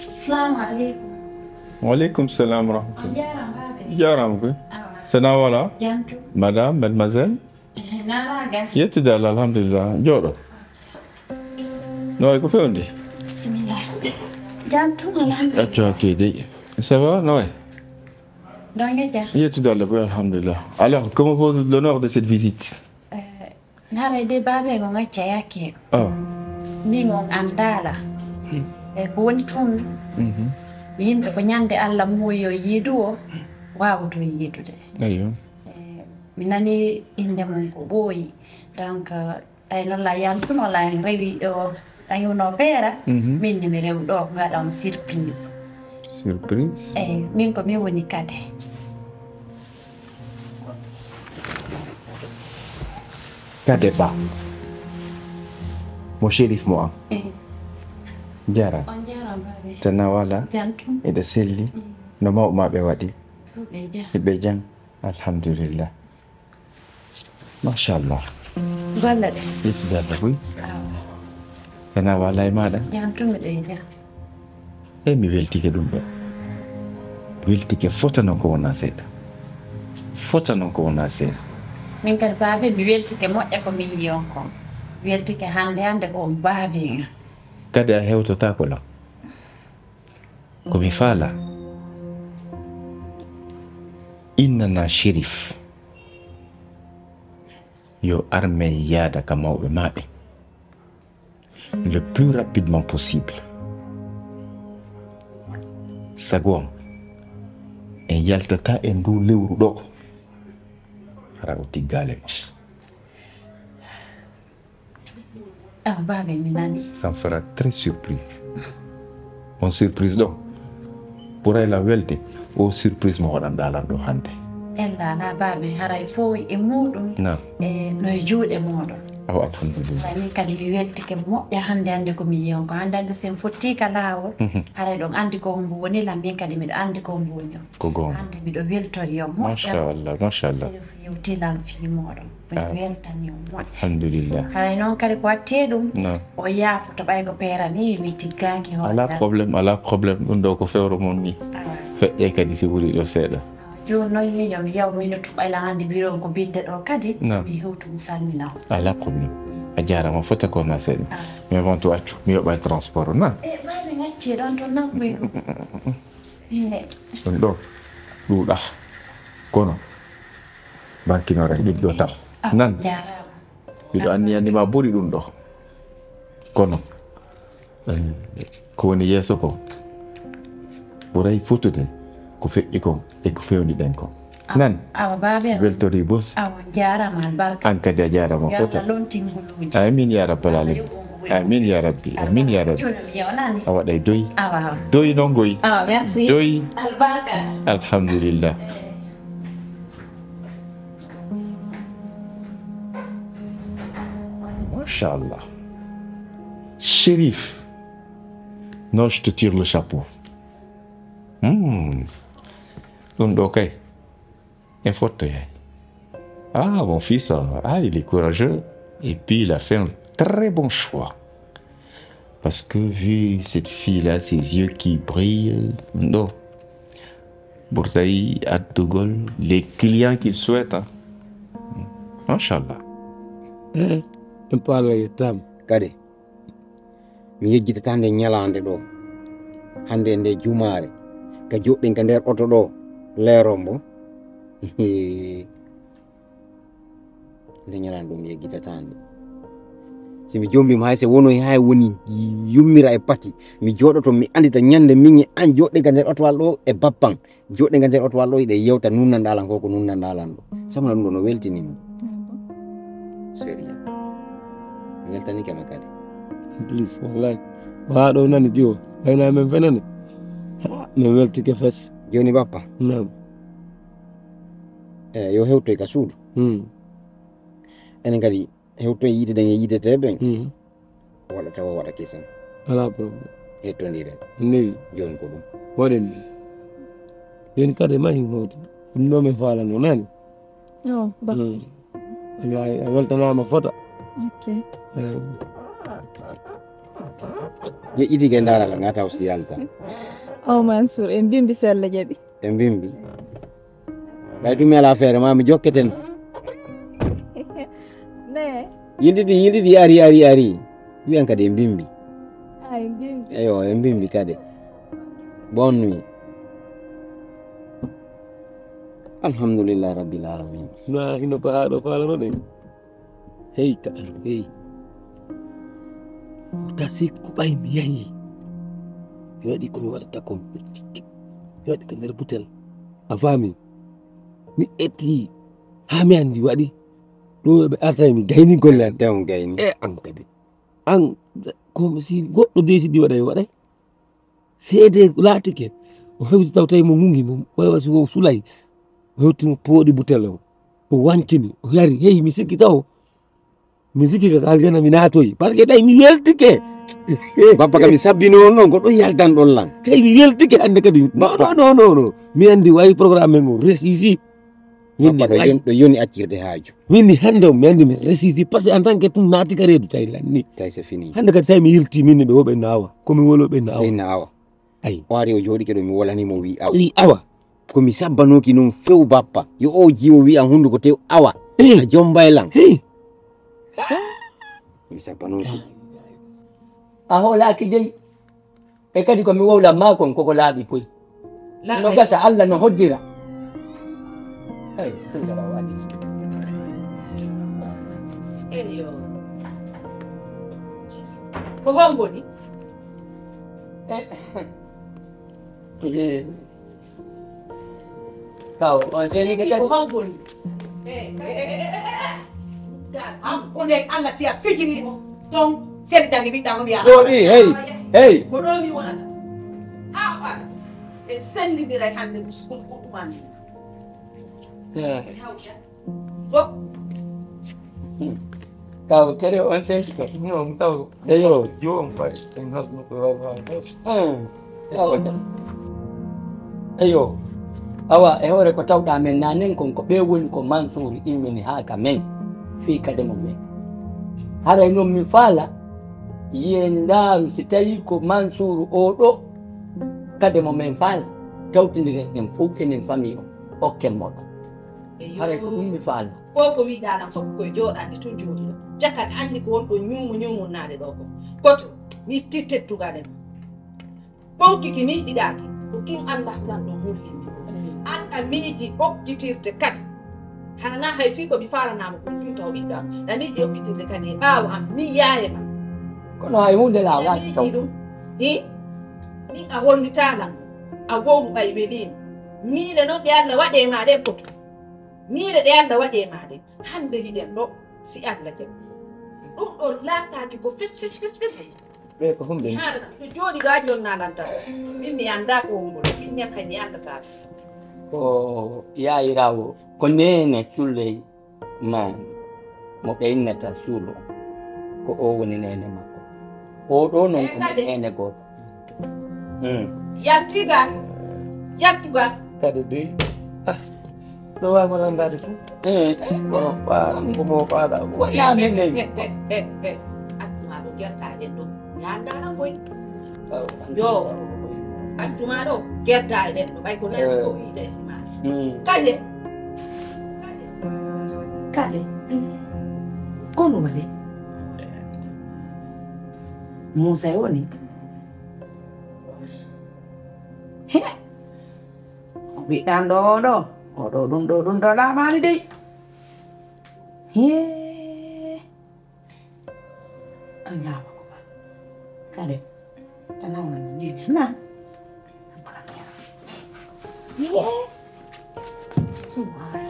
Salamu aleykum. Wa aleykum salam wa rahmatullah. On jaaraama, baabe. Jaaraama koy. Awa. Tana wala? Jantu. Madame, mademoiselle? Eh, naraga. Yettude Allah, alhamdulillah. Jooɗo. No wayi ko fewndi? Bismillah. Jantu, alhamdulillah. Accu hakke dey. Ça va, no wayi? Donge ja. Yettude Allah koy, alhamdulillah. Alors, comment vaut l'honneur de cette visite? Eh, Haray de baabe ko ngacca yakke. Ah. Min on andaala. E ko woni tun. Mhm. Yimɓe ko ñande Allah muuyo yiidu o, waawuto yiidude. Ayyo. E, mi nani innde mum ko ɓooyi. Donc, tawi noon la yantuno la en rewi ɗo, a yiwno peera, mhm, min ni mi rew ɗo, mi waɗa on surprise. Surprise? Eyi, min ko min woni kade. Kade ba. Mo Sherif mo am. Eh. Jara. On jaaraama, baabe. Tana wala? Jantum. Eɗa selli? Mm. No mawɓe ma ɓe waɗi? Ɓe jam. Eɓe jam? Alhamdulillah. Machallah. Golle ɗe. Yettude Allah koy. Awa. Tana wala e maɗa? Jantum, eɗe jam. Eyi, mi weltike ɗum ɗo. Weltike fota noon ko wona seeɗa. Fota noon ko wona seeɗa. Min kadi, baabe, mi weltike moƴƴa ko min yiyon kon. Weltike hannde, hannde ko on baabe. Kadi a hewtotaako lan. Ko mi faala, innana Sherif yo armen yaada ka mawɓe maɓɓe. Le plus rapidement possible. Sago am, en yaltata e ndu lewru ɗo. Hara o tiggaale ma. Ah, baabe, mi nani. Ça me fera très surprise. On surprise ɗo. Ɓuray la welde, o surprise mo waɗanɗa lan ɗo hannde. Ella na baabe, haray fof e muɗum. Na. E no e juuɗe moɗon. Awa, alhamdulillah. Haray min kadi mi weltike moƴƴa hannde, hannde ko mi yiyon ko. Hannde, hannde sen fotti ka laawol. Mhm. Haray ɗon anndi ko hombo woni lan, min kadi miɗo anndi ko hombo woni on. Ko goonga. Hannde miɗo weltori on moƴƴa. Machallah, machallah. Yewtilan fii mooɗon. Miɗo weltani on moƴƴa. Alhamdulillah. Haray noon kadi ko wattee ɗum, no, o yaafoto ɓay ko peerani, mi tiggaaki hoore. Alaa problème, alaa problème. Ɗum ɗo ko fewre mon ni. Awa. Feƴƴe kadi si ɓuri ɗo seeɗa. Awa. Jooni noon min yo mi yaw minutu ɓay lan anndi mbiɗon ko binde ɗo kadi. No. Mi hewtu mi salmina on. Alaa problème. A jaaraama fota ko na seeɗa. Awa. Mi avant tout accu, mi yoɓa e transport na. E ɓay mi ngacci ɗon toon nan koy ɗum. Ɗum ɗo ɗuuɗa. Kono barkinore ɗum ɗo taw. Ah, nan. Jaaraama. Miɗo anniyani ma ɓuri ɗum ɗo. Kono, eh, ko woni yeeso ko ɓuray fotude ko feƴƴi kon e ko fewniɗen kon. Nan. Awa, baabe am. Weltori bos. Awa, jaaraama, albarka. An kadi a jaaraama fota. Yo Allah lontin nguluuji. Amin ya rabbal alamin. Amin ya rabbi. Amin ya rabbi. Jooni mi yewnani. A waɗay doy. Awa, awa. Doy noon goy. Awa, merci. Doy. Albarka. Alhamdulillah. Machallah. Chérif. Non, je te tire le chapeau. Hmm. Ɗum ɗo kay. En fottoyay. Ah, mon fils, ah, ah, il est courageux. Et puis, il a fait un très bon choix. Parce que vu cette fille-là, ses yeux qui brillent, non. Ɓurtay addugol les clients qu'il souhaite, hein. Machallah. Eh, en parle tam. Kadi. Mi yejjitataa nde ñalaande ɗo. Hannde e nde jumaare. Ka joɗɗen ka nder oto ɗo. Leeron mo. Nde ñalaande ɗo mi yejjitataa nde. Si mi jombiima hay so wonoy hay woni yummira e pati. Mi jooɗoto mi anndita ñannde min e an joɗɗen ka nder otowal ɗo e bappan. Joɗɗen ka nder otowal ɗo hiɗen yewta nunnanɗaa lan ko ko nunnanɗaa lan ɗo. Samuna ɗum ɗo no weltini mi. Sérieux. Mi weltanike ma kadi. Please, wallahi. Ko haa ɗo nani jiwo. Ɓayna men fenani. Ha, min weltike fes. Jooni bappa. Naam. E yo hewtoy ka suudu. Hmm. Enen kadi hewtoy yiide ɗen e yiidetee ɓen. Hmm. Waɗa tawa waɗa kisan. Alaa problème. Hettondire. Newi. Jooni ko ɗum. Waɗen ɗum. Jooni kadi ma hin hooti. Ɗum ɗo min faalano nani. Yo, ba. Hmm. Wallahi, a weltanaama fota. Ok. Eh. Yeƴƴitike ndaara la ngata o si yalta. O Mansour, en bimbi sella jaɓi. En bimbi. Ɓay ɗum mi alaa feere ma mi jokketen. Ne. Yiltiti, yiltiti, ari, ari, ari. Wiyan kadi en bimbi. Ay, en bimbi. Eyo, en bimbi kadi. Bonne nuit. Alhamdulillah rabbil alamin. Na hino ko haa ɗo faalano ɗen. Hey, ka, hey. Ko tasi ko ɓay mi yahi. Mi waɗi ko mi waɗata kon. Mi waɗi ko nder butel. A faami? Mi eti. Haa mi anndi waɗi. Ɗo ɓe artay mi gayni golle an. Tew gayni. E an kadi. An, ko si goɗɗo deesidi waɗay, waɗay. Seede laatike. O hewti taw tawi mo ngungi mo. Ɓaywa si o sulay. O hewti mo pooɗi butel o. O wancini. O yari. Hey, mi sikki taw. Mi sikki ka aljana mi naatoyi. Parce que tawi mi weltike. Bappa kam mi sabbini on ɗon. Ko ɗon yaltan ɗon lan. Tawi mi weltike hannde kadi. No, Bappa. No, no, no, no. Mi anndi wayi programme men o. Resisi. Min Bappa ni ɗo wayi. Yon-, ɗo yoni accirde haaju. Min ni hannde o, mi anndi mi resisi. Parce que en tant que tun naati ka reedu tawi lan ni. Tawi c'est fini. Hannde kadi tawi mi yilti min ni ɓe wo ɓe naawa. Ko mi wolo ɓe naawa. Ɓe naawa. Ayi. O ari o jooɗike ɗo mi wolani mo wi awa. Wi awa. Ko mi sabbanooki non few bappa. Yo o jiwo wi an hunnduko tew awa. Hey. A jombay lan. Hey. Mi sabbanooki. A hoolaaki dey. E kadi ko mi wowlan maa kon koko laaɓi poy. No gasa Allah no hoddira. Hey, tun gara waɗi. Eyo. Ko hongo ni? Eh. Eh. Kaw, on seni ke ko kadi. Hongo ni? Eh, eh, eh, eh, eh. An, ko nden Allah si a fijini mo. Ton, seni dangi ɓiɗɗa mo mbiya. Jooɗi, hey, hey. Ko ɗo mi wonata. Ha, ha. En sendindiray hannde ko sukun ko ɗumani. Eh. Hawja. Go. Hmm. Kaw, tere on seni ko. No, mi taw. Eyo. Joom fay. En hasno ko wawa. Hmm. Eyo. Awa, e hoore ko tawɗaa men naanen kon, ko ɓee woni ko Mansuuru immini haa ka men, fii kade mo men. Haray non mi faala, yiyen ndaaru si tawii ko Mansuuru oo ɗoo, kade mo men faala, tawtindiren en fow enen famii o, okken mo ɗon. Haray ko ɗum mi faala. Ko ko wiɗaa lan fof ko e jooɗaade tun jooɗi ɗo. Jakat anndi ko won ɗo ñuumo ñuumonnaade ɗo ko. Koto, mi itti teddugale ma. Ponki ki miijiɗaaki, ko kin Allah lan ɗo hulli mi. An a miiji okkitirde kadi. Hana na hay fii ko mi faalanaama kon tun taw ɓiɗɗo am. Na miiji okkitirde kadi e ɓaawo am, mi yaaye ma. Kono hay huunde la waati taw. Ɗum. Hi? Min a hollitaa lan. A gowru ɓay weliima. Miile non ɗe Allah waɗe ma ɗen koto. Miile ɗe Allah waɗe ma ɗen. Hannde hiɗen ɗo, si Allah jaɓi. Ɗum ɗo laataaki ko fes, fes, fes, fes. Ɓe ko humɓe. Haala, miɗo jooɗi ɗo a jonnaa lan tan. Min mi anndaa ko hombo ɗo, min ñan hay mi anndataa. Ko yaayiraawo, ko neene Suley maan, mo ɓe innata Suulo. Ko o woni neene makko. O ɗo noon ko neene gooto. Hmm. Yaltigal. Yaltugal. Kadi dey. Ah. No waawi mo ranndaade tun. Eh. Ko faa-, ko mo faaɗa. Wonaa men nen. Eh, eh, eh, eh. Attuma ɗo gertaa e ɗo. Ñaandaana koy. Yo. Attuma ɗo gertaa e ɗo. Ɓay ko nan fof yiide e simaali. Hmm. Kaje. Kaje. Kono wale. Muusa e woni. He. O ɓiɗɗan ɗo o ɗo. O ɗo ɗum ɗo ɗum ɗo laamaali dey. He. Allahu akbar. Kade. Tana wona ni. Na. Ye. Subhanallah.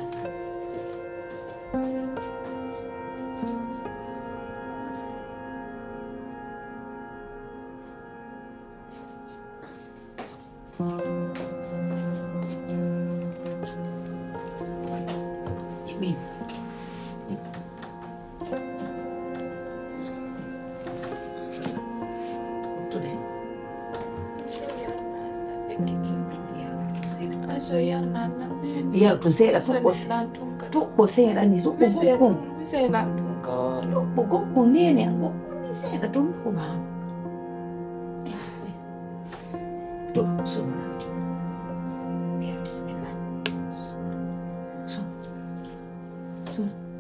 Yaltu seeɗa, suɓɓo se-, tuɓɓo seeɗa ni, suɓɓo gokkun. Tuɓɓo gokkun, nene an gokkun ni seeɗa tun, ko maama. To, so, ya, bismillah. So, so,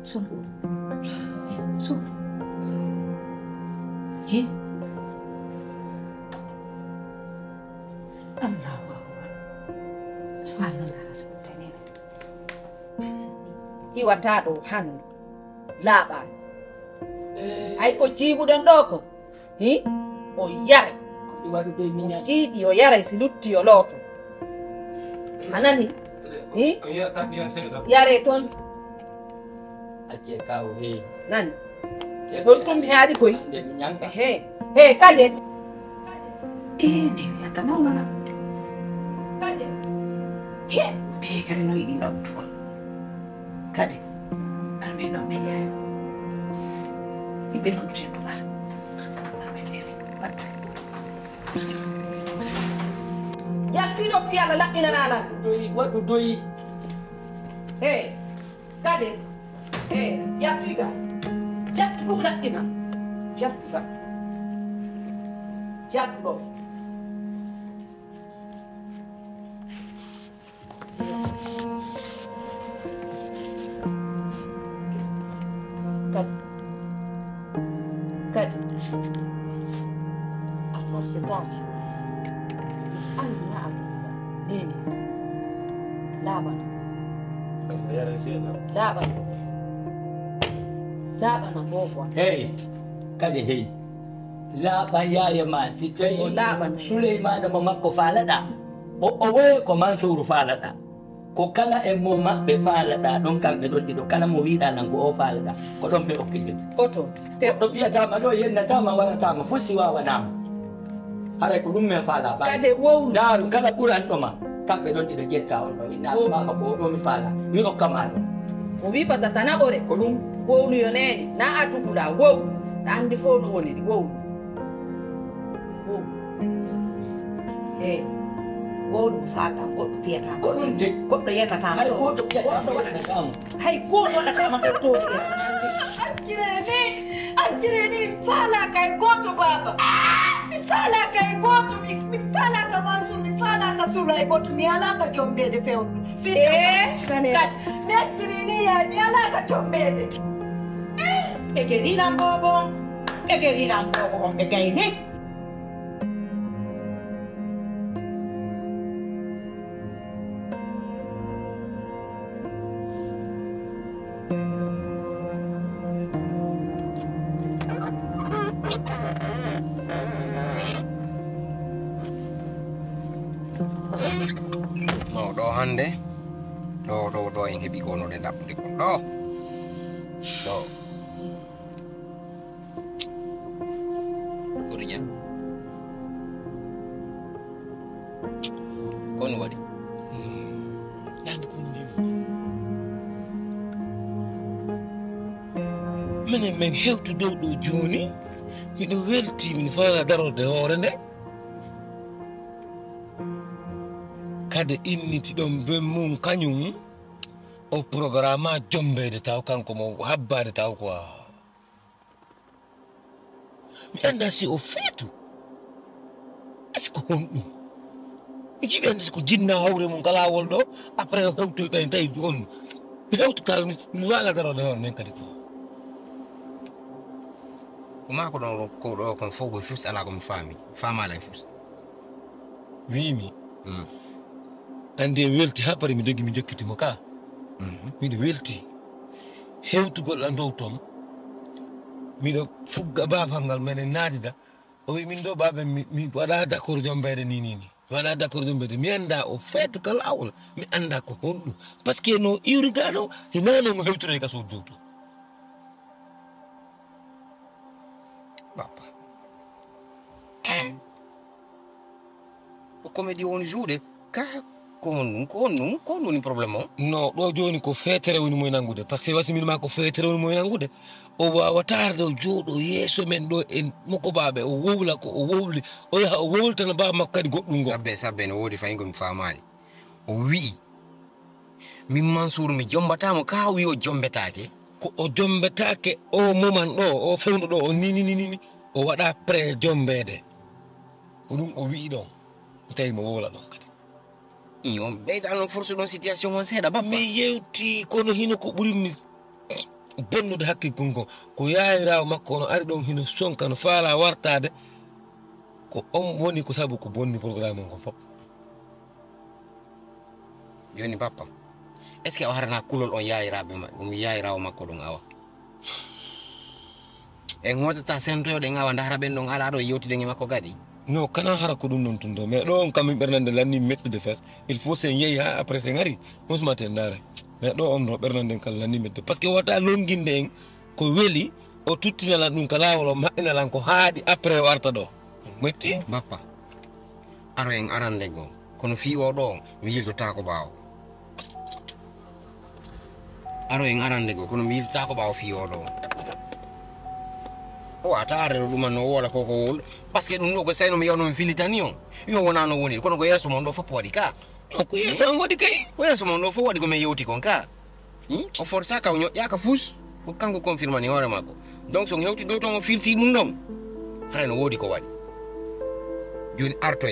so, so. Ye. Allahu akbar. Subhanallah, Rasul Tanina. Iwata ɗo hannde. Laaɓaani. Ay ko jiibuɗon ɗo ko? Hi? O yaray. O jiiɗi o yaray, si lutti o looto. A nani? Hi? Yare toon. Acce kaw he. Nani? Ɗon tun he aɗi koy. He. He, kade. Ee, nde wiyata mawɗo na. Kade. He, ɓe kadi no yiɗi noddugol. Kade. Arme noon ɓe yaaya. Iɓe noddute du'a. Arme nere. Waddu. Yaltiiɗo fiyala laɓɓinanaa lan. Doyi, waɗu doyi. He. Kade, e, yaltiga. Yaltu ɗum laɗɗina. Yaltuga. Yaltu ɗo. Kade. Kadi, a forsetaake. Alla, Alla, nene. Laaɓan. Laaɓan. Laaɓan a boobo. Hey, kadi hey. Laaɓan yaaya ma, si tawi o laaɓan. Suleymaana mo makko faalaɗa. O, o woye ko Mansuuru faalaɗa. Ko kala e mo maɓɓe faalaɗaa ɗon, kamɓe ɗon ɗiɗo, kala mo wiiɗaa lan ko o faalaɗaa, ko ɗon ɓe okkitete. Oto. Goɗɗo wiyataama ɗo, yennataama, warataama, fof si waawanaama. Haray ko ɗum men faalaa baa. Kade wowlu. Ndaaru kala ɓuranɗo ma, kamɓe ɗon ɗiɗo ƴettaa on ɗo, innaa wowlu. Maama ko o ɗo mi faalaa, mi okka ma ɗum. O wii fata tan naɓore. Ko ɗum. Wowlu yo neene, na a tugulaa, wowlu. Ɗa anndi fof no woniri, wowlu. Wowlu. E wowlu ko faata, goɗɗo piyata. Ko ɗum de. Goɗɗo yenata. Hay goto piyata. Goɗɗo waɗata. Hay goto waɗata ma ko to. Accire ni, accire ni, mi faalaaka e goto, baaba. Mi faalaaka e goto, mi, mi faalaaka Mansour, mi faalaaka Soulay goto, mi alaaka jombede fewndo. Fi-, eh, accire ni. Kat. Mi accire ni, yaay, mi alaaka jombede. Eh, ɓe geriran bobo, ɓe geriran bobo on ɓe gayni. No, ɗo hannde, ɗo, ɗo, ɗo en heɓi ko no ɗe ɗaɓɓude kon ɗo. Ɗo. Koto Dia. Ko no waɗi? Ɗande ko mi ndewi. Minen men hewtu dow ɗo jooni. Miɗo welti, min faala darorde hoore nde. Kadi inniti ɗon ben mum kañum o programme a jombeede taw kanko mo habbaade taw quoi. Mi anndaa si o feetu. Est-ce que honɗum? Mi jiɗi annde si ko jinna hawre mum ka laawol ɗo, après o hewtoyta en tawi on. Mi hewtu kala mi, mi waala darode hoore men kadi ko. Ko maa ko ɗon ko ɗo kon fof ko fus alaa ko mi faami. Faamaali hay fus. Wiimi. Mm. Anndi en welti haa pari mi dogi mi jokkiti mo ka. Mhm. Miɗo welti. Hewtugol ɗan dow ton. Miɗo fugga baafal ngal meɗen naatida. O wi min ɗo baabe mi, mi waɗa d'accord jombeede ni, ni, ni. Mi waɗa d'accord jombeede. Mi annda o feetu ka laawol. Mi annda ko honɗum. Parce que no iwri gano, hinano mo hewtude ka suudu to. Bappa. Ko comédie woni joué ka, ko honɗum, ko honɗum, ko honɗum woni problème o? No, ɗo jooni ko feetere woni moy nanngude. Parce que wasi min ma ko feetere woni moy nanngude. O waawata arde o jooɗo yeeso men ɗo en moko baaɓe, o wowla ko o wowli, o yaha o wowlitana baaba makko kadi goɗɗum ngo. Sabbe, sabbe, no woodi fayin ko mi faamaali. O wi'i, min Mansour mi jombataa mo, ka o wi'i o jombetaake. Ko o jombetaake, o muman ɗo, o fewndo ɗo, o nini, nini, nini, o waɗa prêt jombeede. Ko ɗum o wi'i ɗon. Mi tawi mo wowla ɗon kadi. I, on ɓeyda noon force ɗon situation on seeɗa, bappa. Mi yewti, kono hino ko ɓuri mi bonnude hakkil kon ko, ko yaayiraawo makko ono ari ɗon hino sonka, no faala wartaade. Ko on woni ko sabu ko bonni programme on ko fof. Jooni, bappa, est-ce que o harana kulol on yaayiraaɓe ma-, ɗum yaayiraawo makko ɗum awa? En hootata sentoyoɗen awa ndahra ɓen ɗon alaa ɗo yewtiden e makko kadi? No, kana hara ko ɗum ɗon tun ɗo. Mais ɗo on kam min ɓernande lanni mettude fes. Il faut sen yehi ha après sen ari. On suma ten ndaare. Mais ɗo on ɗo ɓernande kala lanni mettude. Parce que wata longinde en ko weli, o tuttina lan ɗum ka laawol, o maɓɓina lan ko haaɗi après o arta ɗo. Metti? Bappa, aro en arande goo. Kono fii oo ɗoo, mi yiltotaako ɓaawo. Aro en arande goo, kono mi yiltotaako ɓaawo fii oo ɗoo. O wata arde ɗo ɗuman no o wowla ko ko wowla. Parce que ɗum ɗoo ko sayno mi yewno mi filitani on. Yo wonaa no woni, kono ko yeeso mon ɗoo fof waɗi ka. Non, ko yeeso am waɗi kay. Ko yeeso mon ɗoo fof waɗi ko min yewti kon ka. Hmm? O forsa ka o ñoƴƴaaka fus. Ko kanko confirmani hoore makko. Donc so on hewti ɗo toon o firti ɗum ɗon. Haray no woodi ko waɗi. Jooni artoy.